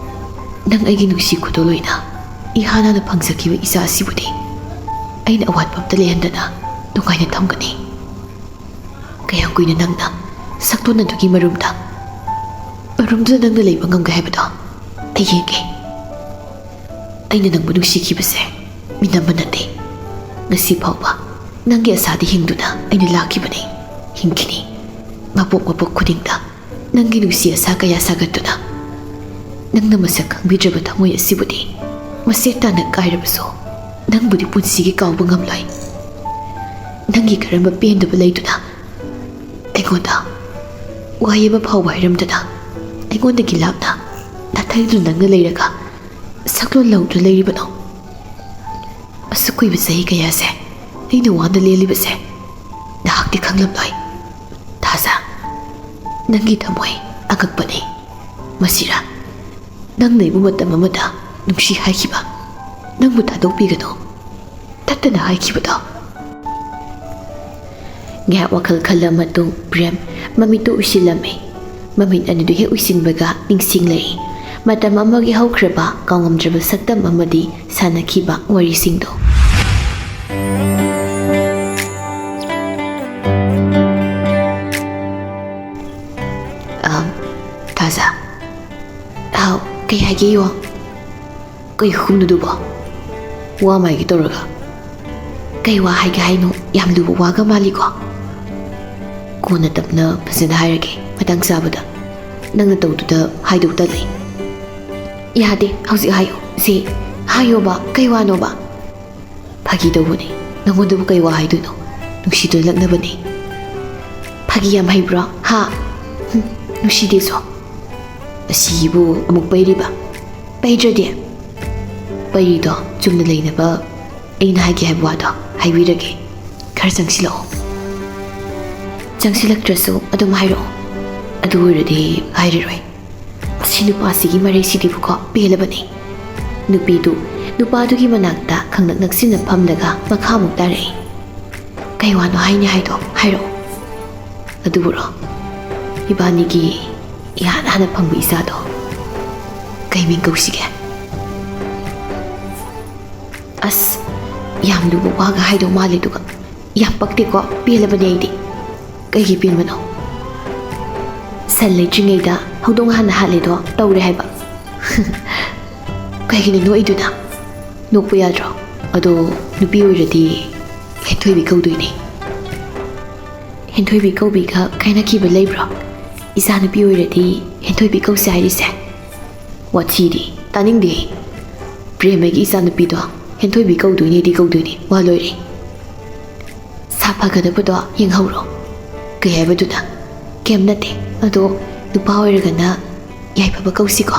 ꯅꯪ ꯑꯩꯒꯤ ꯅꯨꯡꯁꯤ ꯈꯨꯗꯣꯜ ꯑꯣꯏꯅ ꯏꯍꯥꯟ ꯍꯥꯟꯅ ꯐꯪꯖꯈꯤꯕ ꯏꯆꯥ ꯑꯁꯤꯕꯨꯗꯤ ꯑꯩꯅ ꯑꯋꯥꯠꯄ ꯑꯝꯇ ꯂꯩꯍꯟꯗꯅ ꯅꯨꯡꯉꯥꯏꯅ ꯊꯝꯒꯅꯤ꯫ ꯀꯌꯥꯝ ꯀꯨꯏꯅ ꯅꯪꯅ ꯁꯛꯇꯣꯟ ꯑꯗꯨꯒꯤ ꯃꯔꯨꯝꯗ, ꯃꯔꯨꯝꯗꯨꯗ ꯅꯪꯅ ꯂꯩꯕ ꯉꯝꯒꯦ ꯍꯥꯏꯕꯗꯣ ꯑꯩ ꯌꯦꯡꯒꯦ꯫ ꯑꯩꯅ ꯅꯪꯕꯨ ꯅꯨꯡꯁꯤꯈꯤꯕꯁꯦ ꯃꯤꯅꯝꯕ ꯅꯠꯇꯦ꯫ ꯉꯁꯤ ꯐꯥꯎꯕ ꯅꯪꯒꯤ ꯑꯁꯥꯗ ꯍꯤꯡꯗꯨꯅ ꯑꯩꯅ ꯂꯥꯛꯈꯤꯕꯅꯤ, ꯍꯤꯡꯈꯤꯅꯤ꯫ ꯃꯄꯣꯛ ꯃꯄꯣꯛ ꯈꯨꯗꯤꯡꯗ ꯅꯪꯒꯤ ꯅꯨꯡꯁꯤ ꯑꯁꯥ ꯀꯌꯥ ꯁꯥꯒꯠꯇꯨꯅ, ꯅꯪꯅ ꯃꯁꯛ ꯈꯪꯕꯤꯗ꯭ꯔꯕ ꯊꯃꯣꯏ ꯑꯁꯤꯕꯨꯗꯤ ꯃꯁꯦꯠ ꯇꯥꯅ ꯀꯥꯏꯔꯕꯁꯨ, ꯅꯪꯕꯨꯗꯤ ꯄꯨꯟꯁꯤꯒꯤ ꯀꯥꯎꯕ ꯉꯝꯂꯣꯏ꯫ ꯅꯪꯒꯤ ꯀꯔꯝꯕ ꯄꯦꯟꯗꯕ ꯂꯩꯗꯨꯅ ꯑꯩꯉꯣꯟꯗ ꯋꯥꯍꯩ ꯑꯃ ꯐꯥꯎꯕ ꯍꯥꯏꯔꯝꯗꯅ, ꯑꯩꯉꯣꯟꯗꯒꯤ ꯂꯥꯞꯅ ꯅꯥꯊꯩꯗꯨꯅ ꯅꯪꯅ ꯂꯩꯔꯒ ꯁꯛꯂꯣꯟ ꯂꯧꯗꯨꯅ ꯂꯩꯔꯤꯕꯅꯣ? ꯑꯁꯨꯛ ꯀꯨꯏꯕ ꯆꯍꯤ ꯀꯌꯥꯁꯦ ꯑꯩꯅ ꯋꯥꯅ ꯂꯦꯜꯂꯤꯕꯁꯦ ꯅꯍꯥꯛꯇꯤ ꯈꯪꯂꯝꯂꯣꯏ꯫ ꯊꯥꯖ, ꯅꯪꯒꯤ ꯊꯃꯣꯏ ꯑꯉꯛꯄꯅꯤ꯫ ꯃꯁꯤꯔꯥ ꯅꯪꯅ ꯑꯩꯕꯨ ꯃꯇꯝ ꯑꯃꯗ ꯅꯨꯡꯁꯤ ꯍꯥꯏꯈꯤꯕ, ꯅꯪꯕꯨ ꯊꯥꯗꯣꯛꯄꯤꯒꯅꯨ, ꯇꯠꯇꯅ ꯍꯥꯏꯈꯤꯕꯗꯣ꯫ ꯉꯥꯏꯍꯥꯛ ꯋꯥꯈꯜ ꯈꯜꯂ ꯃꯇꯨꯡ ꯄ꯭ꯔꯦꯝ ꯃꯃꯤꯠꯇꯨ ꯎꯏꯁꯤꯜꯂꯝꯃꯤ꯫ ꯃꯃꯤꯠ ꯑꯅꯤꯗꯨ ꯍꯦꯛ ꯎꯏꯁꯤꯟꯕꯒ ꯅꯤꯡꯁꯤꯡꯂꯛꯏ꯫ ꯃꯇꯝ ꯑꯃꯒꯤ ꯍꯧꯈ꯭ꯔꯕ ꯀꯥꯎꯉꯝꯗ꯭ꯔꯕ ꯁꯛꯇꯝ ꯑꯃꯗꯤ ꯁꯥꯟꯅꯈꯤꯕ ꯋꯥꯔꯤꯁꯤꯡꯗꯣ꯫ ꯑꯝ, ꯊꯥꯖ꯫ ꯍꯥꯎ, ꯀꯩ ꯍꯥꯏꯒꯦ ꯌꯣ? ꯀꯩ ꯈꯨꯝꯗꯨꯗꯨꯕꯣ? ꯋꯥ ꯃꯥꯏꯒꯦ ꯇꯧꯔꯒ꯫ ꯀꯩ ꯋꯥ ꯍꯥꯏꯒꯦ ꯍꯥꯏꯅꯣ? ꯌꯥꯝ ꯂꯨꯕ ꯋꯥꯒ ꯃꯥꯜꯂꯤꯀꯣ꯫ ꯀꯣꯟꯅ ꯇꯞꯅ ꯐꯖꯅ ꯍꯥꯏꯔꯒꯦ, ꯃꯇꯥꯡ ꯆꯥꯕꯗ꯫ ꯅꯪꯅ ꯇꯧꯗꯨꯗ ꯍꯥꯏꯗꯧ ꯇꯜꯂꯤ꯫ ꯌꯥꯗꯦ, ꯍꯧꯖꯤꯛ ꯍꯥꯏꯌꯣ꯫ ꯁꯤ ꯍꯥꯏꯌꯣꯕ, ꯀꯩ ꯋꯥꯅꯣꯕ? ꯐꯥꯒꯤ ꯇꯧꯕꯅꯦ꯫ ꯅꯪꯉꯣꯟꯗꯕꯨ ꯀꯩ ꯋꯥ ꯍꯥꯏꯗꯣꯏꯅꯣ? ꯅꯨꯡꯁꯤꯗꯨꯅ ꯂꯛꯅꯕꯅꯦ꯫ ꯐꯥꯒꯤ ꯌꯥꯝ ꯍꯩꯕ꯭ꯔꯣ? ꯍꯥ? ꯍꯨꯝ, ꯅꯨꯡꯁꯤꯗꯦꯁꯨ꯫ ꯑꯁꯤꯕꯨ ꯑꯃꯨꯛ ꯄꯩꯔꯤꯕ? ꯄꯩꯗ꯭ꯔꯗꯤ? ꯄꯩꯔꯤꯗꯣ ꯆꯨꯝꯅ ꯂꯩꯅꯕ ꯑꯩꯅ ꯍꯥꯏꯒꯦ ꯍꯥꯏꯕ ꯋꯥꯗꯣ ꯍꯥꯏꯕꯤꯔꯒꯦ꯫ ꯈꯔ ꯆꯪꯁꯤꯜꯂꯛꯑꯣ꯫ ꯆꯪꯁꯤꯜꯂꯛꯇ꯭ꯔꯁꯨ ꯑꯗꯨꯝ ꯍꯥꯏꯔꯛꯑꯣ꯫ ꯑꯗꯨ ꯑꯣꯏꯔꯗꯤ ꯍꯥꯏꯔꯔꯣꯏ꯫ ꯁꯤ ꯅꯨꯄꯥꯁꯤꯒꯤ ꯃꯔꯩꯁꯤꯗꯤꯕꯀꯣ ꯄꯦꯜꯂꯕꯅꯤ꯫ ꯅꯨꯄꯤꯗꯨ ꯅꯨꯄꯥꯗꯨꯒꯤ ꯃꯅꯥꯛꯇ ꯈꯪꯅꯛ ꯅꯛꯁꯤꯟꯅ ꯐꯝꯂꯒ ꯃꯈꯥ ꯑꯃꯨꯛ ꯇꯥꯔꯛꯏ꯫ ꯀꯩ ꯋꯥꯅꯣ ꯍꯥꯏꯅꯤ ꯍꯥꯏꯗꯣ ꯍꯥꯏꯔꯛꯑꯣ꯫ ꯑꯗꯨꯕꯨꯔꯣ, ꯏꯕꯥꯅꯤꯒꯤ ꯏꯍꯥꯟ ꯍꯥꯟꯅ ꯐꯪꯕ ꯏꯆꯥꯗꯣ ꯀꯩ ꯃꯤꯡ ꯀꯧꯁꯤꯒꯦ? ꯑꯁ, ꯌꯥꯝ ꯂꯨꯕ ꯋꯥꯒ ꯍꯥꯏꯗꯧ ꯃꯥꯜꯂꯦ, ꯑꯗꯨꯒ ꯌꯥꯝ ꯄꯛꯇꯦꯀꯣ, ꯄꯦꯜꯂꯕꯅꯦ ꯑꯩꯗꯤ꯫ ꯀꯩꯒꯤ ꯄꯦꯟꯕꯅꯣ? ꯁꯟ ꯂꯩꯇ꯭ꯔꯤꯉꯩꯗ ꯍꯧꯗꯣꯡ ꯍꯥꯟꯅ ꯍꯥꯠꯂꯦꯗꯣ ꯇꯧꯔꯦ ꯍꯥꯏꯕ꯫ ꯀꯩꯒꯤꯅꯣ ꯅꯣꯛꯏꯗꯨꯅ? ꯅꯣꯛꯄ ꯌꯥꯗ꯭ꯔꯣ? ꯑꯗꯣ ꯅꯨꯄꯤ ꯑꯣꯏꯔꯗꯤ ꯍꯦꯟꯊꯣꯏꯕꯤ ꯀꯧꯗꯣꯏꯅꯦ꯫ ꯍꯦꯟꯊꯣꯏꯕꯤ ꯀꯧꯕꯤꯒ ꯀꯥꯏꯅꯈꯤꯕ ꯂꯩꯕ꯭ꯔꯣ? ꯏꯆꯥ ꯅꯨꯄꯤ ꯑꯣꯏꯔꯗꯤ ꯍꯦꯟꯊꯣꯏꯕꯤ ꯀꯧꯁꯦ ꯍꯥꯏꯔꯤꯁꯦ? ꯋꯥꯊꯤꯗꯤ ꯇꯥꯅꯤꯡꯗꯦ꯫ ꯄ꯭ꯔꯦꯝꯃꯒꯤ ꯏꯆꯥ ꯅꯨꯄꯤꯗꯣ ꯍꯦꯟꯊꯣꯏꯕꯤ ꯀꯧꯗꯣꯏꯅꯦꯗꯤ ꯀꯧꯗꯣꯏꯅꯦ, ꯋꯥ ꯂꯣꯏꯔꯦ꯫ ꯁꯥ ꯐꯒꯗꯕꯗꯣ ꯌꯦꯡꯍꯧꯔꯣ꯫ ꯀꯩ ꯍꯥꯏꯕꯗꯨꯅ? ꯀꯩꯝ ꯅꯠꯇꯦ꯫ ꯑꯗꯣ ꯅꯨꯄꯥ ꯑꯣꯏꯔꯒꯅ ꯌꯥꯏꯐꯕ ꯀꯧꯁꯤꯀꯣ꯫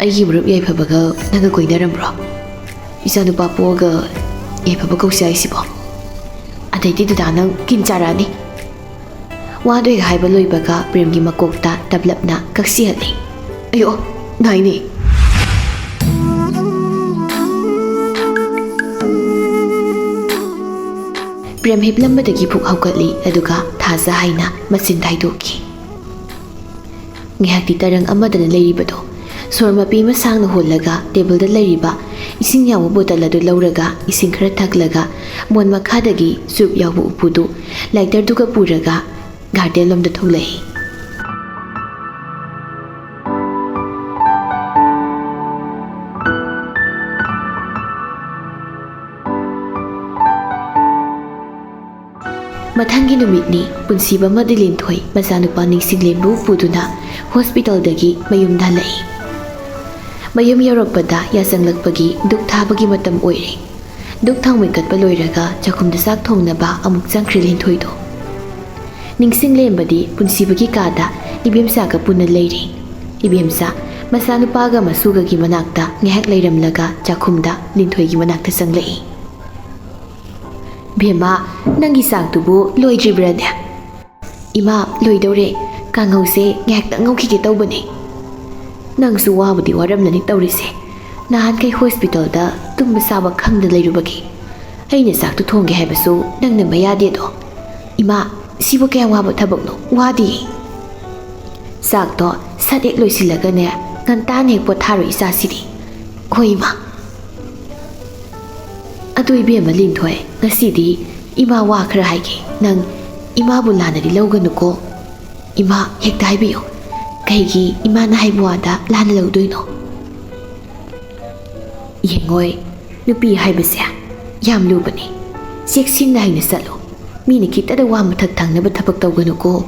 ꯑꯩꯒꯤ ꯃꯔꯨꯞ ꯌꯥꯏꯐꯕꯒ ꯅꯪꯒ ꯀꯣꯏꯅꯔꯝꯕ꯭ꯔꯣ? ꯏꯆꯥꯅꯨꯄꯥ ꯄꯣꯛꯑꯒ ꯌꯥꯏꯐꯕ ꯀꯧꯁꯤ ꯍꯥꯏꯁꯤꯕꯣ? ꯑꯗꯩꯗꯤ ꯗꯗꯥ ꯅꯪ ꯀꯤꯟ ꯆꯥꯔꯛꯑꯅꯤ꯫ ꯋꯥꯗꯣ ꯍꯦꯛ ꯍꯥꯏꯕ ꯂꯣꯏꯕꯒ ꯄ꯭ꯔꯦꯝꯒꯤ ꯃꯀꯣꯛꯇ ꯇꯞꯂꯞꯅ ꯀꯛꯁꯤꯍꯠꯂꯤ꯫ ꯑꯌꯣ, ꯅꯥꯏꯅꯦ꯫ ꯄ꯭ꯔꯦꯝ ꯍꯤꯞꯂꯝꯕꯗꯒꯤ ꯐꯨꯛ ꯍꯧꯒꯠꯂꯤ, ꯑꯗꯨꯒ ꯊꯥꯖ ꯍꯥꯏꯅ ꯃꯆꯤꯟ ꯊꯥꯏꯗꯣꯛꯈꯤ꯫ ꯉꯥꯏꯍꯥꯛꯇꯤ ꯇꯔꯪ ꯑꯃꯗꯅ ꯂꯩꯔꯤꯕꯗꯣ ꯁꯣꯔ ꯃꯄꯤ ꯑꯃ ꯁꯥꯡꯅ ꯍꯣꯜꯂꯒ ꯇꯦꯕꯜꯗ ꯂꯩꯔꯤꯕ ꯏꯁꯤꯡ ꯌꯥꯎꯕ ꯕꯣꯇꯜ ꯑꯗꯨ ꯂꯧꯔꯒ ꯏꯁꯤꯡ ꯈꯔ ꯊꯛꯂꯒ ꯃꯣꯟ ꯃꯈꯥꯗꯒꯤ ꯆꯨꯔꯨꯞ ꯌꯥꯎꯕ ꯎꯄꯨꯗꯨ ꯂꯥꯏꯇꯔꯗꯨꯒ ꯄꯨꯔꯒ ꯒꯥꯔꯗꯦꯟ ꯂꯣꯝꯗ ꯊꯣꯛꯂꯛꯏ꯫ ꯃꯊꯪꯒꯤ ꯅꯨꯃꯤꯠꯅꯤ꯫ ꯄꯨꯟꯁꯤꯕ ꯑꯃꯗꯤ ꯂꯤꯟꯊꯣꯏ ꯃꯆꯥꯅꯨꯄꯥ ꯅꯤꯡꯁꯤꯡꯂꯦꯟꯕꯨ ꯄꯨꯗꯨꯅ ꯍꯣꯁꯄꯤꯇꯥꯜꯗꯒꯤ ꯃꯌꯨꯝꯗ ꯍꯜꯂꯛꯏ꯫ ꯃꯌꯨꯝ ꯌꯧꯔꯛꯄꯗ ꯌꯥꯆꯪꯂꯛꯄꯒꯤ ꯙꯨꯛ ꯊꯥꯕꯒꯤ ꯃꯇꯝ ꯑꯣꯏꯔꯦ꯫ ꯙꯨꯛ ꯊꯥꯡꯃꯩ ꯀꯠꯄ ꯂꯣꯏꯔꯒ ꯆꯥꯛꯈꯨꯝꯗ ꯆꯥꯛ ꯊꯣꯡꯅꯕ ꯑꯃꯨꯛ ꯆꯪꯈ꯭ꯔꯦ ꯂꯤꯟꯊꯣꯏꯗꯣ꯫ ꯅꯤꯡꯁꯤꯡꯂꯦꯟꯕꯗꯤ ꯄꯨꯟꯁꯤꯕꯒꯤ ꯀꯥꯗ ꯏꯕꯦꯝꯆꯥꯒ ꯄꯨꯟꯅ ꯂꯩꯔꯦ꯫ ꯏꯕꯦꯝꯆꯥ ꯃꯆꯥꯅꯨꯄꯥꯒ ꯃꯁꯨꯒꯒꯤ ꯃꯅꯥꯛꯇ ꯉꯥꯏꯍꯥꯛ ꯂꯩꯔꯝꯂꯒ ꯆꯥꯛꯈꯨꯝꯗ ꯂꯤꯟꯊꯣꯏꯒꯤ ꯃꯅꯥꯛꯇ ꯆꯪꯂꯛꯏ꯫ "ꯕꯦꯝꯃ, ꯅꯪꯒꯤ ꯆꯥꯛꯇꯨꯕꯨ ꯂꯣꯏꯗ꯭ꯔꯤꯕ꯭ꯔꯥꯅꯦ?" "ꯏꯃꯥ, ꯂꯣꯏꯗꯧꯔꯦ꯫ ꯀꯥꯡꯍꯧꯁꯦ ꯉꯥꯏꯍꯥꯛꯇꯪ ꯉꯧꯈꯤꯒꯦ ꯇꯧꯕꯅꯦ꯫" "ꯅꯪꯁꯨ ꯋꯥꯕꯨꯗꯤ ꯋꯥꯔꯝꯂꯅꯤ ꯇꯧꯔꯤꯁꯦ꯫ ꯅꯍꯥꯟꯈꯩ ꯍꯣꯁꯄꯤꯇꯥꯜꯗ ꯇꯨꯝꯕ ꯆꯥꯕ ꯈꯪꯗ ꯂꯩꯔꯨꯕꯒꯤ꯫ ꯑꯩꯅ ꯆꯥꯛꯇꯨ ꯊꯣꯡꯒꯦ ꯍꯥꯏꯕꯁꯨ ꯅꯪꯅ ꯃꯌꯥꯗꯦꯗꯣ꯫ ꯏꯃꯥ, ꯁꯤꯕꯨ ꯀꯌꯥꯝ ꯋꯥꯕ ꯊꯕꯛꯅꯣ? ꯋꯥꯗꯤꯌꯦ꯫" "ꯆꯥꯛꯇꯣ ꯁꯠ ꯍꯦꯛ ꯂꯣꯏꯁꯤꯜꯂꯒꯅꯦ, ꯉꯟꯇꯥꯅ ꯍꯦꯛ ꯄꯣꯊꯥꯔꯣ ꯏꯆꯥꯁꯤꯗꯤ꯫" "ꯍꯣꯏ ꯏꯃꯥ꯫" "ꯑꯗꯨ ꯏꯕꯦꯝꯃ ꯂꯤꯟꯊꯣꯏ, ꯉꯁꯤꯗꯤ ꯏꯃꯥ ꯋꯥ ꯈꯔ ꯍꯥꯏꯒꯦ꯫ ꯅꯪ ꯏꯃꯥꯕꯨ ꯂꯥꯟꯅꯗꯤ ꯂꯧꯒꯅꯨꯀꯣ꯫ ꯏꯃꯥ ꯍꯦꯛꯇ ꯍꯥꯏꯕꯤꯌꯨ꯫ ꯀꯩꯒꯤ ꯏꯃꯥꯅ ꯍꯥꯏꯕ ꯋꯥꯗ ꯂꯥꯟꯅ ꯂꯧꯗꯣꯏꯅꯣ?" "ꯌꯦꯡꯉꯣꯏ, ꯅꯨꯄꯤ ꯍꯥꯏꯕꯁꯦ ꯌꯥꯝ ꯂꯨꯕꯅꯤ꯫ ꯆꯦꯛꯁꯤꯟꯅ ꯍꯩꯅ ꯆꯠꯂꯨ꯫ ꯃꯤꯅ ꯈꯤꯇꯗ ꯋꯥ ꯃꯊꯛ ꯊꯪꯅꯕ ꯊꯕꯛ ꯇꯧꯒꯅꯨꯀꯣ꯫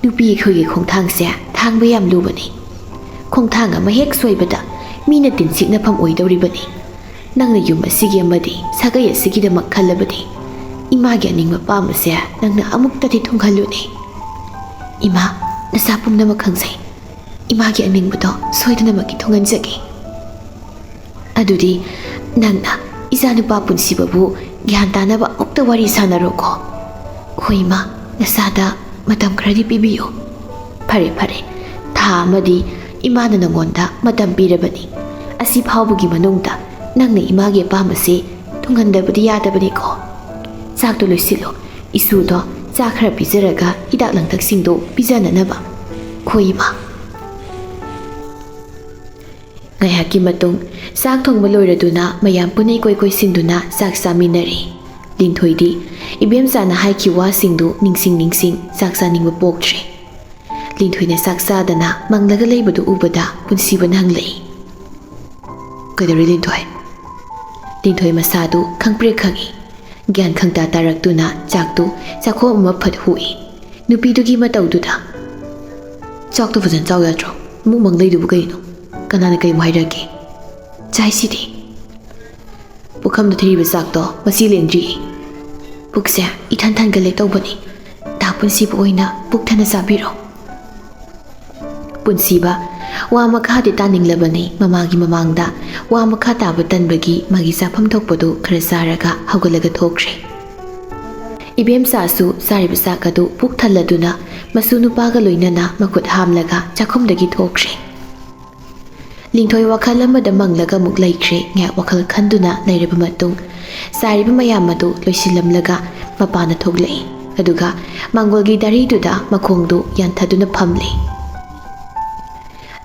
ꯅꯨꯄꯤ ꯑꯩꯈꯣꯏꯒꯤ ꯈꯣꯡꯊꯥꯡꯁꯦ ꯊꯥꯡꯕ ꯌꯥꯝ ꯂꯨꯕꯅꯤ꯫ ꯈꯣꯡꯊꯥꯡ ꯑꯃ ꯍꯦꯛ ꯁꯣꯏꯕꯗ ꯃꯤꯅ ꯇꯤꯟꯁꯤꯠꯅꯐꯝ ꯑꯣꯏꯗꯧꯔꯤꯕꯅꯤ꯫ ꯅꯪꯅ ꯌꯨꯝ ꯑꯁꯤꯒꯤ ꯑꯃꯗꯤ ꯁꯥꯒꯩ ꯑꯁꯤꯒꯤꯗꯃꯛ ꯈꯜꯂꯕꯗꯤ ꯏꯃꯥꯒꯤ ꯑꯅꯤꯡꯕ ꯄꯥꯝꯕꯁꯦ ꯅꯪꯅ ꯑꯃꯨꯛꯇꯗꯤ ꯊꯨꯡꯍꯜꯂꯨꯅꯦ꯫" "ꯏꯃꯥ, ꯅꯆꯥ ꯄꯨꯝꯅꯃꯛ ꯈꯪꯖꯩ꯫ ꯏꯃꯥꯒꯤ ꯑꯅꯤꯡꯕꯗꯣ ꯁꯣꯏꯗꯅꯃꯛꯀꯤ ꯊꯨꯡꯍꯟꯖꯒꯦ꯫" "ꯑꯗꯨꯗꯤ ꯅꯪꯅ ꯏꯆꯥꯅꯨꯄꯥ ꯄꯨꯟꯁꯤꯕꯕꯨ ꯒ꯭ꯌꯥꯟ ꯇꯥꯅꯕ ꯑꯃꯨꯛꯇ ꯋꯥꯔꯤ ꯁꯥꯟꯅꯔꯣꯀꯣ꯫" "ꯍꯣꯏ ꯏꯃꯥ, ꯅꯆꯥꯗ ꯃꯇꯝ ꯈꯔꯗꯤ ꯄꯤꯕꯤꯌꯨ꯫" "ꯐꯔꯦ, ꯐꯔꯦ꯫ ꯊꯥ ꯑꯃꯗꯤ ꯏꯃꯥꯅ ꯅꯉꯣꯟꯗ ꯃꯇꯝ ꯄꯤꯔꯕꯅꯤ꯫ ꯑꯁꯤ ꯐꯥꯎꯕꯒꯤ ꯃꯅꯨꯡꯗ ꯅꯪꯅ ꯏꯃꯥꯒꯤ ꯑꯄꯥꯝꯕꯁꯤ ꯊꯨꯡꯍꯟꯗꯕꯗꯤ ꯌꯥꯗꯕꯅꯤꯀꯣ꯫" "ꯆꯥꯛꯇꯣ ꯂꯣꯏꯁꯤꯜꯂꯣ, ꯏꯁꯨꯗꯣ ꯆꯥꯛ ꯈꯔ ꯄꯤꯖꯔꯒ ꯍꯤꯗꯥꯛ ꯂꯥꯡꯊꯛꯁꯤꯡꯗꯣ ꯄꯤꯖꯅꯅꯕ꯫ ꯍꯣꯏ, ꯏꯃꯥ꯫" ꯉꯥꯏꯍꯥꯛꯀꯤ ꯃꯇꯨꯡ ꯆꯥꯛ ꯊꯣꯡꯕ ꯂꯣꯏꯔꯗꯨꯅ ꯃꯌꯥꯝ ꯄꯨꯟꯅ ꯏꯀꯣꯏ ꯀꯣꯏꯁꯤꯟꯗꯨꯅ ꯆꯥꯛ ꯆꯥꯃꯤꯟꯅꯔꯦ꯫ ꯂꯤꯟꯊꯣꯏꯗꯤ ꯏꯕꯦꯝꯆꯥꯅ ꯍꯥꯏꯈꯤꯕ ꯋꯥꯁꯤꯡꯗꯨ ꯅꯤꯡꯁꯤꯡ ꯅꯤꯡꯁꯤꯡ ꯆꯥꯛ ꯆꯥꯅꯤꯡꯕ ꯄꯣꯛꯇ꯭ꯔꯦ꯫ ꯂꯤꯟꯊꯣꯏꯅ ꯆꯥꯛ ꯆꯥꯗꯅ ꯃꯪꯂꯒ ꯂꯩꯕꯗꯨ ꯎꯕꯗ ꯄꯨꯟꯁꯤꯕꯅ ꯍꯪꯂꯛꯏ, "ꯀꯩꯗꯧꯔꯦ, ꯂꯤꯟꯊꯣꯏ?" ꯂꯤꯟꯊꯣꯏ ꯃꯁꯥꯗꯨ ꯈꯪꯄ꯭ꯔꯦꯛ ꯈꯪꯏ꯫ ꯒ꯭ꯌꯥꯟ ꯈꯪꯇꯥ ꯇꯥꯔꯛꯇꯨꯅ ꯆꯥꯛꯇꯨ ꯆꯥꯛꯈꯣꯝ ꯑꯃ ꯐꯠ ꯍꯨꯏ꯫ ꯅꯨꯄꯤꯗꯨꯒꯤ ꯃꯇꯧꯗꯨꯗ, "ꯆꯥꯛꯇꯨ ꯐꯖꯅ ꯆꯥꯎ ꯌꯥꯗ꯭ꯔꯣ? ꯑꯃꯨꯛ ꯃꯪ ꯂꯩꯗꯨꯕꯨ ꯀꯩꯅꯣ? ꯀꯅꯥꯅ ꯀꯩꯃꯨꯛ ꯍꯥꯏꯔꯒꯦ? ꯆꯥꯏꯁꯤꯗꯤ꯫" ꯄꯨꯈꯝꯗ ꯊꯤꯔꯤꯕ ꯆꯥꯛꯇꯣ ꯃꯁꯤ ꯂꯦꯡꯗ꯭ꯔꯤ꯫ "ꯄꯨꯛꯁꯦ ꯏꯊꯟ ꯊꯟꯒꯠꯂꯦ ꯇꯧꯕꯅꯤ꯫ ꯗꯥ ꯄꯨꯟꯁꯤꯕ ꯑꯣꯏꯅ ꯄꯨꯛ ꯊꯟꯅ ꯆꯥꯕꯤꯔꯣ꯫" ꯄꯨꯟꯁꯤꯕ ꯋꯥ ꯃꯈꯥꯗꯤ ꯇꯥꯅꯤꯡꯂꯕꯅꯤ꯫ ꯃꯃꯥꯒꯤ ꯃꯃꯥꯡꯗ ꯋꯥ ꯃꯈꯥ ꯇꯥꯕ ꯇꯟꯕꯒꯤ ꯃꯥꯒꯤ ꯆꯥꯐꯝ ꯊꯣꯛꯄꯗꯨ ꯈꯔ ꯆꯥꯔꯒ ꯍꯧꯒꯠꯂꯒ ꯊꯣꯛꯈ꯭ꯔꯦ꯫ ꯏꯕꯦꯝꯆꯥꯁꯨ ꯆꯥꯔꯤꯕ ꯆꯥꯛ ꯑꯗꯨ ꯄꯨꯛ ꯊꯜꯂꯗꯨꯅ ꯃꯁꯨ ꯅꯨꯄꯥꯒ ꯂꯣꯏꯅꯅ ꯃꯈꯨꯠ ꯍꯥꯝꯂꯒ ꯆꯥꯛꯈꯨꯝꯗꯒꯤ ꯊꯣꯛꯈ꯭ꯔꯦ꯫ ꯂꯤꯟꯊꯣꯏ ꯋꯥꯈꯜ ꯑꯃꯗ ꯃꯪꯂꯒ ꯑꯃꯨꯛ ꯂꯩꯈ꯭ꯔꯦ꯫ ꯉꯥꯏꯍꯥꯛ ꯋꯥꯈꯜ ꯈꯟꯗꯨꯅ ꯂꯩꯔꯕ ꯃꯇꯨꯡ, ꯆꯥꯏꯔꯤꯕ ꯃꯌꯥꯝ ꯑꯗꯨ ꯂꯣꯏꯁꯤꯜꯂꯝꯂꯒ ꯃꯄꯥꯟꯗ ꯊꯣꯛꯂꯛꯏ꯫ ꯑꯗꯨꯒ ꯃꯥꯡꯒꯣꯜꯒꯤ ꯗꯥꯔꯤꯗꯨꯗ ꯃꯈꯣꯡꯗꯨ ꯌꯥꯟꯊꯗꯨꯅ ꯐꯝꯂꯤ꯫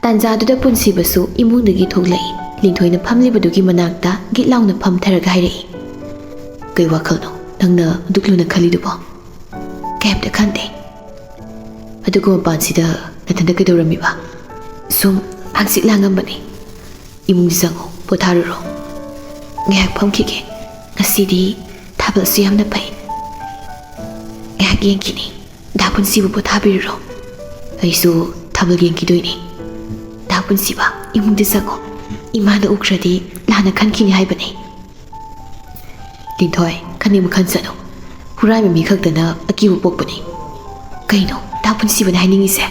ꯇꯥꯟꯖꯥꯗꯨꯗ ꯄꯨꯟꯁꯤꯕꯁꯨ ꯏꯃꯨꯡꯗꯒꯤ ꯊꯣꯛꯂꯛꯏ꯫ ꯂꯤꯟꯊꯣꯏꯅ ꯐꯝꯂꯤꯕꯗꯨꯒꯤ ꯃꯅꯥꯛꯇ ꯒꯤꯠ ꯂꯥꯎꯅ ꯐꯝꯊꯔꯒ ꯍꯥꯏꯔꯛꯏ, "ꯀꯩ ꯋꯥꯈꯜꯅꯣ? ꯅꯪꯅ ꯑꯗꯨꯛ ꯂꯨꯅ ꯈꯜꯂꯤꯗꯨꯕꯣ?" "ꯀꯩꯝꯇ ꯈꯟꯗꯦ꯫" "ꯑꯗꯨꯒ ꯃꯄꯥꯟꯁꯤꯗ ꯅꯊꯟꯇ ꯀꯩꯗꯧꯔꯝꯃꯤꯕ?" "ꯁꯨꯝ ꯍꯪꯆꯤꯠ ꯂꯥꯡꯉꯝꯕꯅꯤ꯫" "ꯏꯃꯨꯡꯗ ꯆꯪꯉꯣ, ꯄꯣꯊꯥꯔꯨꯔꯣ꯫" "ꯉꯥꯏꯍꯥꯛ ꯐꯝꯈꯤꯒꯦ꯫ ꯉꯁꯤꯗꯤ ꯊꯥꯕꯜꯁꯨ ꯌꯥꯝꯅ ꯐꯩ꯫ ꯉꯥꯏꯍꯥꯛ ꯌꯦꯡꯈꯤꯅꯤ꯫ ꯗꯥ ꯄꯨꯟꯁꯤꯕꯨ ꯄꯣꯊꯥꯕꯤꯔꯨꯔꯣ꯫" "ꯑꯩꯁꯨ ꯊꯥꯕꯜ ꯌꯦꯡꯈꯤꯗꯣꯏꯅꯤ꯫" "ꯗꯥ ꯄꯨꯟꯁꯤꯕ, ꯏꯃꯨꯡꯗ ꯆꯪꯉꯣ꯫ ꯏꯃꯥꯅ ꯎꯈ꯭ꯔꯗꯤ ꯂꯥꯟꯅ ꯈꯟꯈꯤꯅꯤ ꯍꯥꯏꯕꯅꯤ꯫" "ꯂꯤꯟꯊꯣꯏ, ꯈꯟꯅꯤꯡꯕ ꯈꯟꯁꯅꯨ꯫ ꯍꯨꯔꯥꯟꯕ ꯃꯤ ꯈꯛꯇꯅ ꯑꯀꯤꯕ ꯄꯣꯛꯄꯅꯤ꯫" "ꯀꯩꯅꯣ ꯗꯥ ꯄꯨꯟꯁꯤꯕꯅ ꯍꯥꯏꯅꯤꯡꯉꯤꯁꯦ?"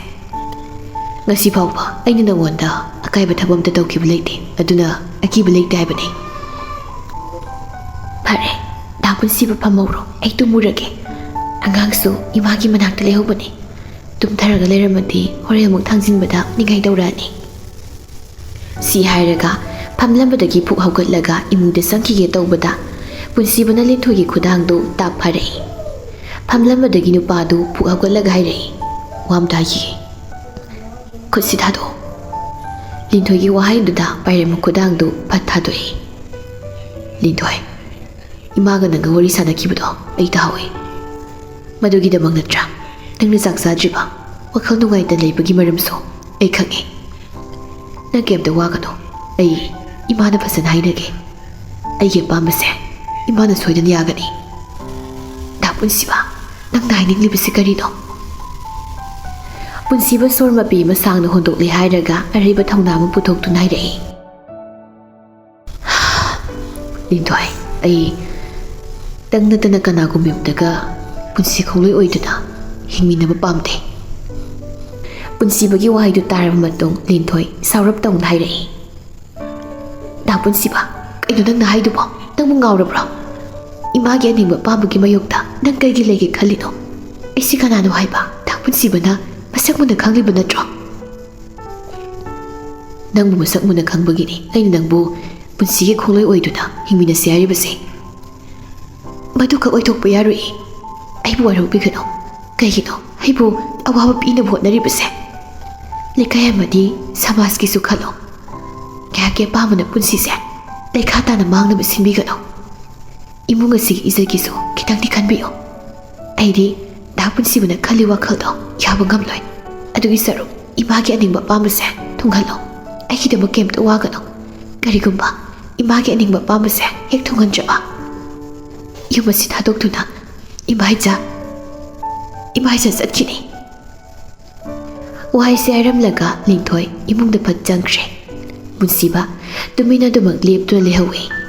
"ꯉꯁꯤ ꯐꯥꯎꯕ ꯑꯩꯅ ꯅꯉꯣꯟꯗ ꯑꯀꯥꯏꯕ ꯊꯕꯛ ꯑꯝꯇ ꯇꯧꯈꯤꯕ ꯂꯩꯇꯦ, ꯑꯗꯨꯅ ꯑꯀꯤꯕ ꯂꯩꯇꯦ ꯍꯥꯏꯕꯅꯤ꯫" "ꯐꯔꯦ, ꯗꯥ ꯄꯨꯟꯁꯤꯕ ꯐꯝꯍꯧꯔꯣ, ꯑꯩ ꯇꯨꯝꯃꯨꯔꯒꯦ꯫ ꯑꯉꯥꯡꯁꯨ ꯏꯃꯥꯒꯤ ꯃꯅꯥꯛꯇ ꯂꯩꯍꯧꯕꯅꯤ꯫ ꯇꯨꯝꯊꯔꯒ ꯂꯩꯔꯝꯃꯗꯤ ꯍꯣꯔꯦꯟ ꯑꯃꯨꯛ ꯊꯥꯡꯖꯤꯟꯕꯗ ꯅꯤꯡꯉꯥꯏ ꯇꯧꯔꯛꯑꯅꯤ꯫" ꯁꯤ ꯍꯥꯏꯔꯒ ꯐꯝꯂꯝꯕꯗꯒꯤ ꯐꯨꯛ ꯍꯧꯒꯠꯂꯒ ꯏꯃꯨꯡꯗ ꯆꯪꯈꯤꯒꯦ ꯇꯧꯕꯗ, ꯄꯨꯟꯁꯤꯕꯅ ꯂꯤꯟꯊꯣꯏꯒꯤ ꯈꯨꯗꯥꯡꯗꯨ ꯇꯥꯛ ꯐꯥꯔꯛꯏ꯫ ꯐꯝꯂꯝꯕꯗꯒꯤ ꯅꯨꯄꯥꯗꯨ ꯄꯨꯛ ꯍꯧꯒꯠꯂꯒ ꯍꯥꯏꯔꯛꯏ, "ꯋꯥ ꯑꯝꯇ ꯍꯥꯏꯈꯤꯒꯦ꯫ ꯈꯨꯠꯁꯤ ꯊꯥꯗꯣꯛꯑꯣ꯫" ꯂꯤꯟꯊꯣꯏꯒꯤ ꯋꯥꯍꯩꯗꯨꯗ ꯄꯥꯏꯔꯝꯕ ꯈꯨꯗꯥꯡꯗꯨ ꯐꯠ ꯊꯥꯗꯣꯛꯏ꯫ "ꯂꯤꯟꯊꯣꯏ, ꯏꯃꯥꯒ ꯅꯪꯒ ꯋꯥꯔꯤ ꯁꯥꯟꯅꯈꯤꯕꯗꯣ ꯑꯩ ꯇꯥꯍꯧꯏ꯫ ꯃꯗꯨꯒꯤꯗꯃꯛ ꯅꯠꯇ꯭ꯔꯥ ꯅꯪꯅ ꯆꯥꯛ ꯆꯥꯗ꯭ꯔꯤꯕ? ꯋꯥꯈꯜ ꯅꯨꯡꯉꯥꯏꯇꯅ ꯂꯩꯕꯒꯤ ꯃꯔꯝꯁꯨ ꯑꯩ ꯈꯪꯉꯤ꯫ ꯅꯪ ꯀꯩꯝꯇ ꯋꯥꯒꯅꯨ꯫ ꯑꯩ ꯏꯃꯥꯅ ꯐꯖꯅ ꯍꯥꯏꯅꯒꯦ꯫ ꯑꯩꯒꯤ ꯑꯄꯥꯝꯕꯁꯦ ꯏꯃꯥꯅ ꯁꯣꯏꯗꯅ ꯌꯥꯒꯅꯤ꯫" "ꯗꯥ ꯄꯨꯟꯁꯤꯕ, ꯅꯪꯅ ꯍꯥꯏꯅꯤꯡꯂꯤꯕꯁꯤ ꯀꯔꯤꯅꯣ?" ꯄꯨꯟꯁꯤꯕ ꯁꯣꯔ ꯃꯄꯤ ꯑꯃ ꯁꯥꯡꯅ ꯍꯣꯟꯗꯣꯛꯂꯦ ꯍꯥꯏꯔꯒ ꯑꯔꯩꯕ ꯊꯧꯅꯥ ꯑꯃ ꯄꯨꯊꯣꯛꯇꯨꯅ ꯍꯥꯏꯔꯛꯏ꯫ "ꯂꯤꯟꯊꯣꯏ, ꯑꯩ ꯅꯪ ꯅꯠꯇꯅ ꯀꯅꯥꯒꯨꯝꯕ ꯑꯃꯠꯇꯒ ꯄꯨꯟꯁꯤ ꯈꯣꯡꯂꯣꯏ ꯑꯣꯏꯗꯨꯅ ꯍꯤꯡꯃꯤꯟꯅꯕ ꯄꯥꯝꯗꯦ꯫" ꯄꯨꯟꯁꯤꯕꯒꯤ ꯋꯥꯍꯩꯗꯨ ꯇꯥꯔꯕ ꯃꯇꯨꯡ ꯂꯤꯟꯊꯣꯏ ꯁꯥꯎꯔꯞ ꯇꯧꯅ ꯍꯥꯏꯔꯛꯏ꯫ "ꯗꯥ ꯄꯨꯟꯁꯤꯕ, ꯀꯩꯅꯣ ꯅꯪꯅ ꯍꯥꯏꯗꯨꯕꯣ? ꯅꯪꯕꯨ ꯉꯥꯎꯔꯕ꯭ꯔꯣ? ꯏꯃꯥꯒꯤ ꯑꯅꯤꯡꯕ ꯑꯄꯥꯝꯕꯒꯤ ꯃꯥꯌꯣꯛꯇ ꯅꯪ ꯀꯩꯒꯤ ꯂꯩꯒꯦ ꯈꯜꯂꯤꯅꯣ? ꯑꯩꯁꯤ ꯀꯅꯥꯅꯣ ꯍꯥꯏꯕ ꯗꯥ ꯄꯨꯟꯁꯤꯕꯅ ꯃꯁꯛ ꯃꯨꯟꯅ ꯈꯪꯂꯤꯕ ꯅꯠꯇ꯭ꯔꯣ?" "ꯅꯪꯕꯨ ꯃꯁꯛ ꯃꯨꯟꯅ ꯈꯪꯕꯒꯤꯅꯤ ꯑꯩꯅ ꯅꯪꯕꯨ ꯄꯨꯟꯁꯤꯒꯤ ꯈꯣꯡꯂꯣꯏ ꯑꯣꯏꯗꯨꯅ ꯍꯤꯡꯃꯤꯟꯅꯁꯤ ꯍꯥꯏꯔꯤꯕꯁꯦ꯫" "ꯃꯗꯨꯈꯛ ꯑꯣꯏꯊꯣꯛꯄ ꯌꯥꯔꯣꯏ꯫ ꯑꯩꯕꯨ ꯋꯥꯔꯧꯕꯤꯒꯅꯨ꯫ ꯀꯩꯒꯤꯅꯣ ꯑꯩꯕꯨ ꯑꯋꯥꯕ ꯄꯤꯅꯕ ꯍꯣꯠꯅꯔꯤꯕꯁꯦ? ꯂꯩꯀꯥꯏ ꯑꯃꯗꯤ ꯁꯃꯥꯖꯀꯤꯁꯨ ꯈꯜꯂꯣ꯫ ꯉꯥꯏꯍꯥꯛꯀꯤ ꯑꯄꯥꯝꯕꯅ ꯄꯨꯟꯁꯤꯁꯦ ꯂꯩꯈꯥ ꯇꯥꯅ ꯃꯥꯡꯅꯕ ꯁꯤꯟꯕꯤꯒꯅꯨ꯫ ꯏꯃꯨꯡ ꯑꯁꯤꯒꯤ ꯏꯖꯠꯀꯤꯁꯨ ꯈꯤꯇꯪꯗꯤ ꯈꯟꯕꯤꯌꯨ꯫ ꯑꯩꯗꯤ ꯗꯥ ꯄꯨꯟꯁꯤꯕꯅ ꯈꯜꯂꯤ ꯋꯥꯈꯜꯗꯣ ꯌꯥꯕ ꯉꯝꯂꯣꯏ꯫ ꯑꯗꯨꯒꯤ ꯁꯔꯨꯛ ꯏꯃꯥꯒꯤ ꯑꯅꯤꯡꯕ ꯑꯄꯥꯝꯕꯁꯦ ꯊꯨꯡꯍꯜꯂꯣ꯫ ꯑꯩꯒꯤꯗꯃꯛ ꯀꯩꯝꯇ ꯋꯥꯒꯅꯨ꯫ ꯀꯔꯤꯒꯨꯝꯕ ꯏꯃꯥꯒꯤ ꯑꯅꯤꯡꯕ ꯑꯄꯥꯝꯕꯁꯦ ꯍꯦꯛ ꯊꯨꯡꯍꯟꯗ꯭ꯔꯕ, ꯌꯨꯝ ꯑꯁꯤ ꯊꯥꯗꯣꯛꯇꯨꯅ ꯏꯃꯥ ꯏꯆꯥ, ꯏꯃꯥ ꯏꯆꯥ ꯆꯠꯈꯤꯅꯤ꯫" ꯋꯥꯍꯩꯁꯦ ꯍꯥꯏꯔꯝꯂꯒ ꯂꯤꯟꯊꯣꯏ ꯏꯃꯨꯡꯗ ꯐꯠ ꯆꯪꯈ꯭ꯔꯦ꯫ ꯄꯨꯟꯁꯤꯕ ꯇꯨꯃꯤꯟꯅ ꯑꯗꯨꯃꯛ ꯂꯦꯞꯇꯨꯅ ꯂꯩꯍꯧꯏ꯫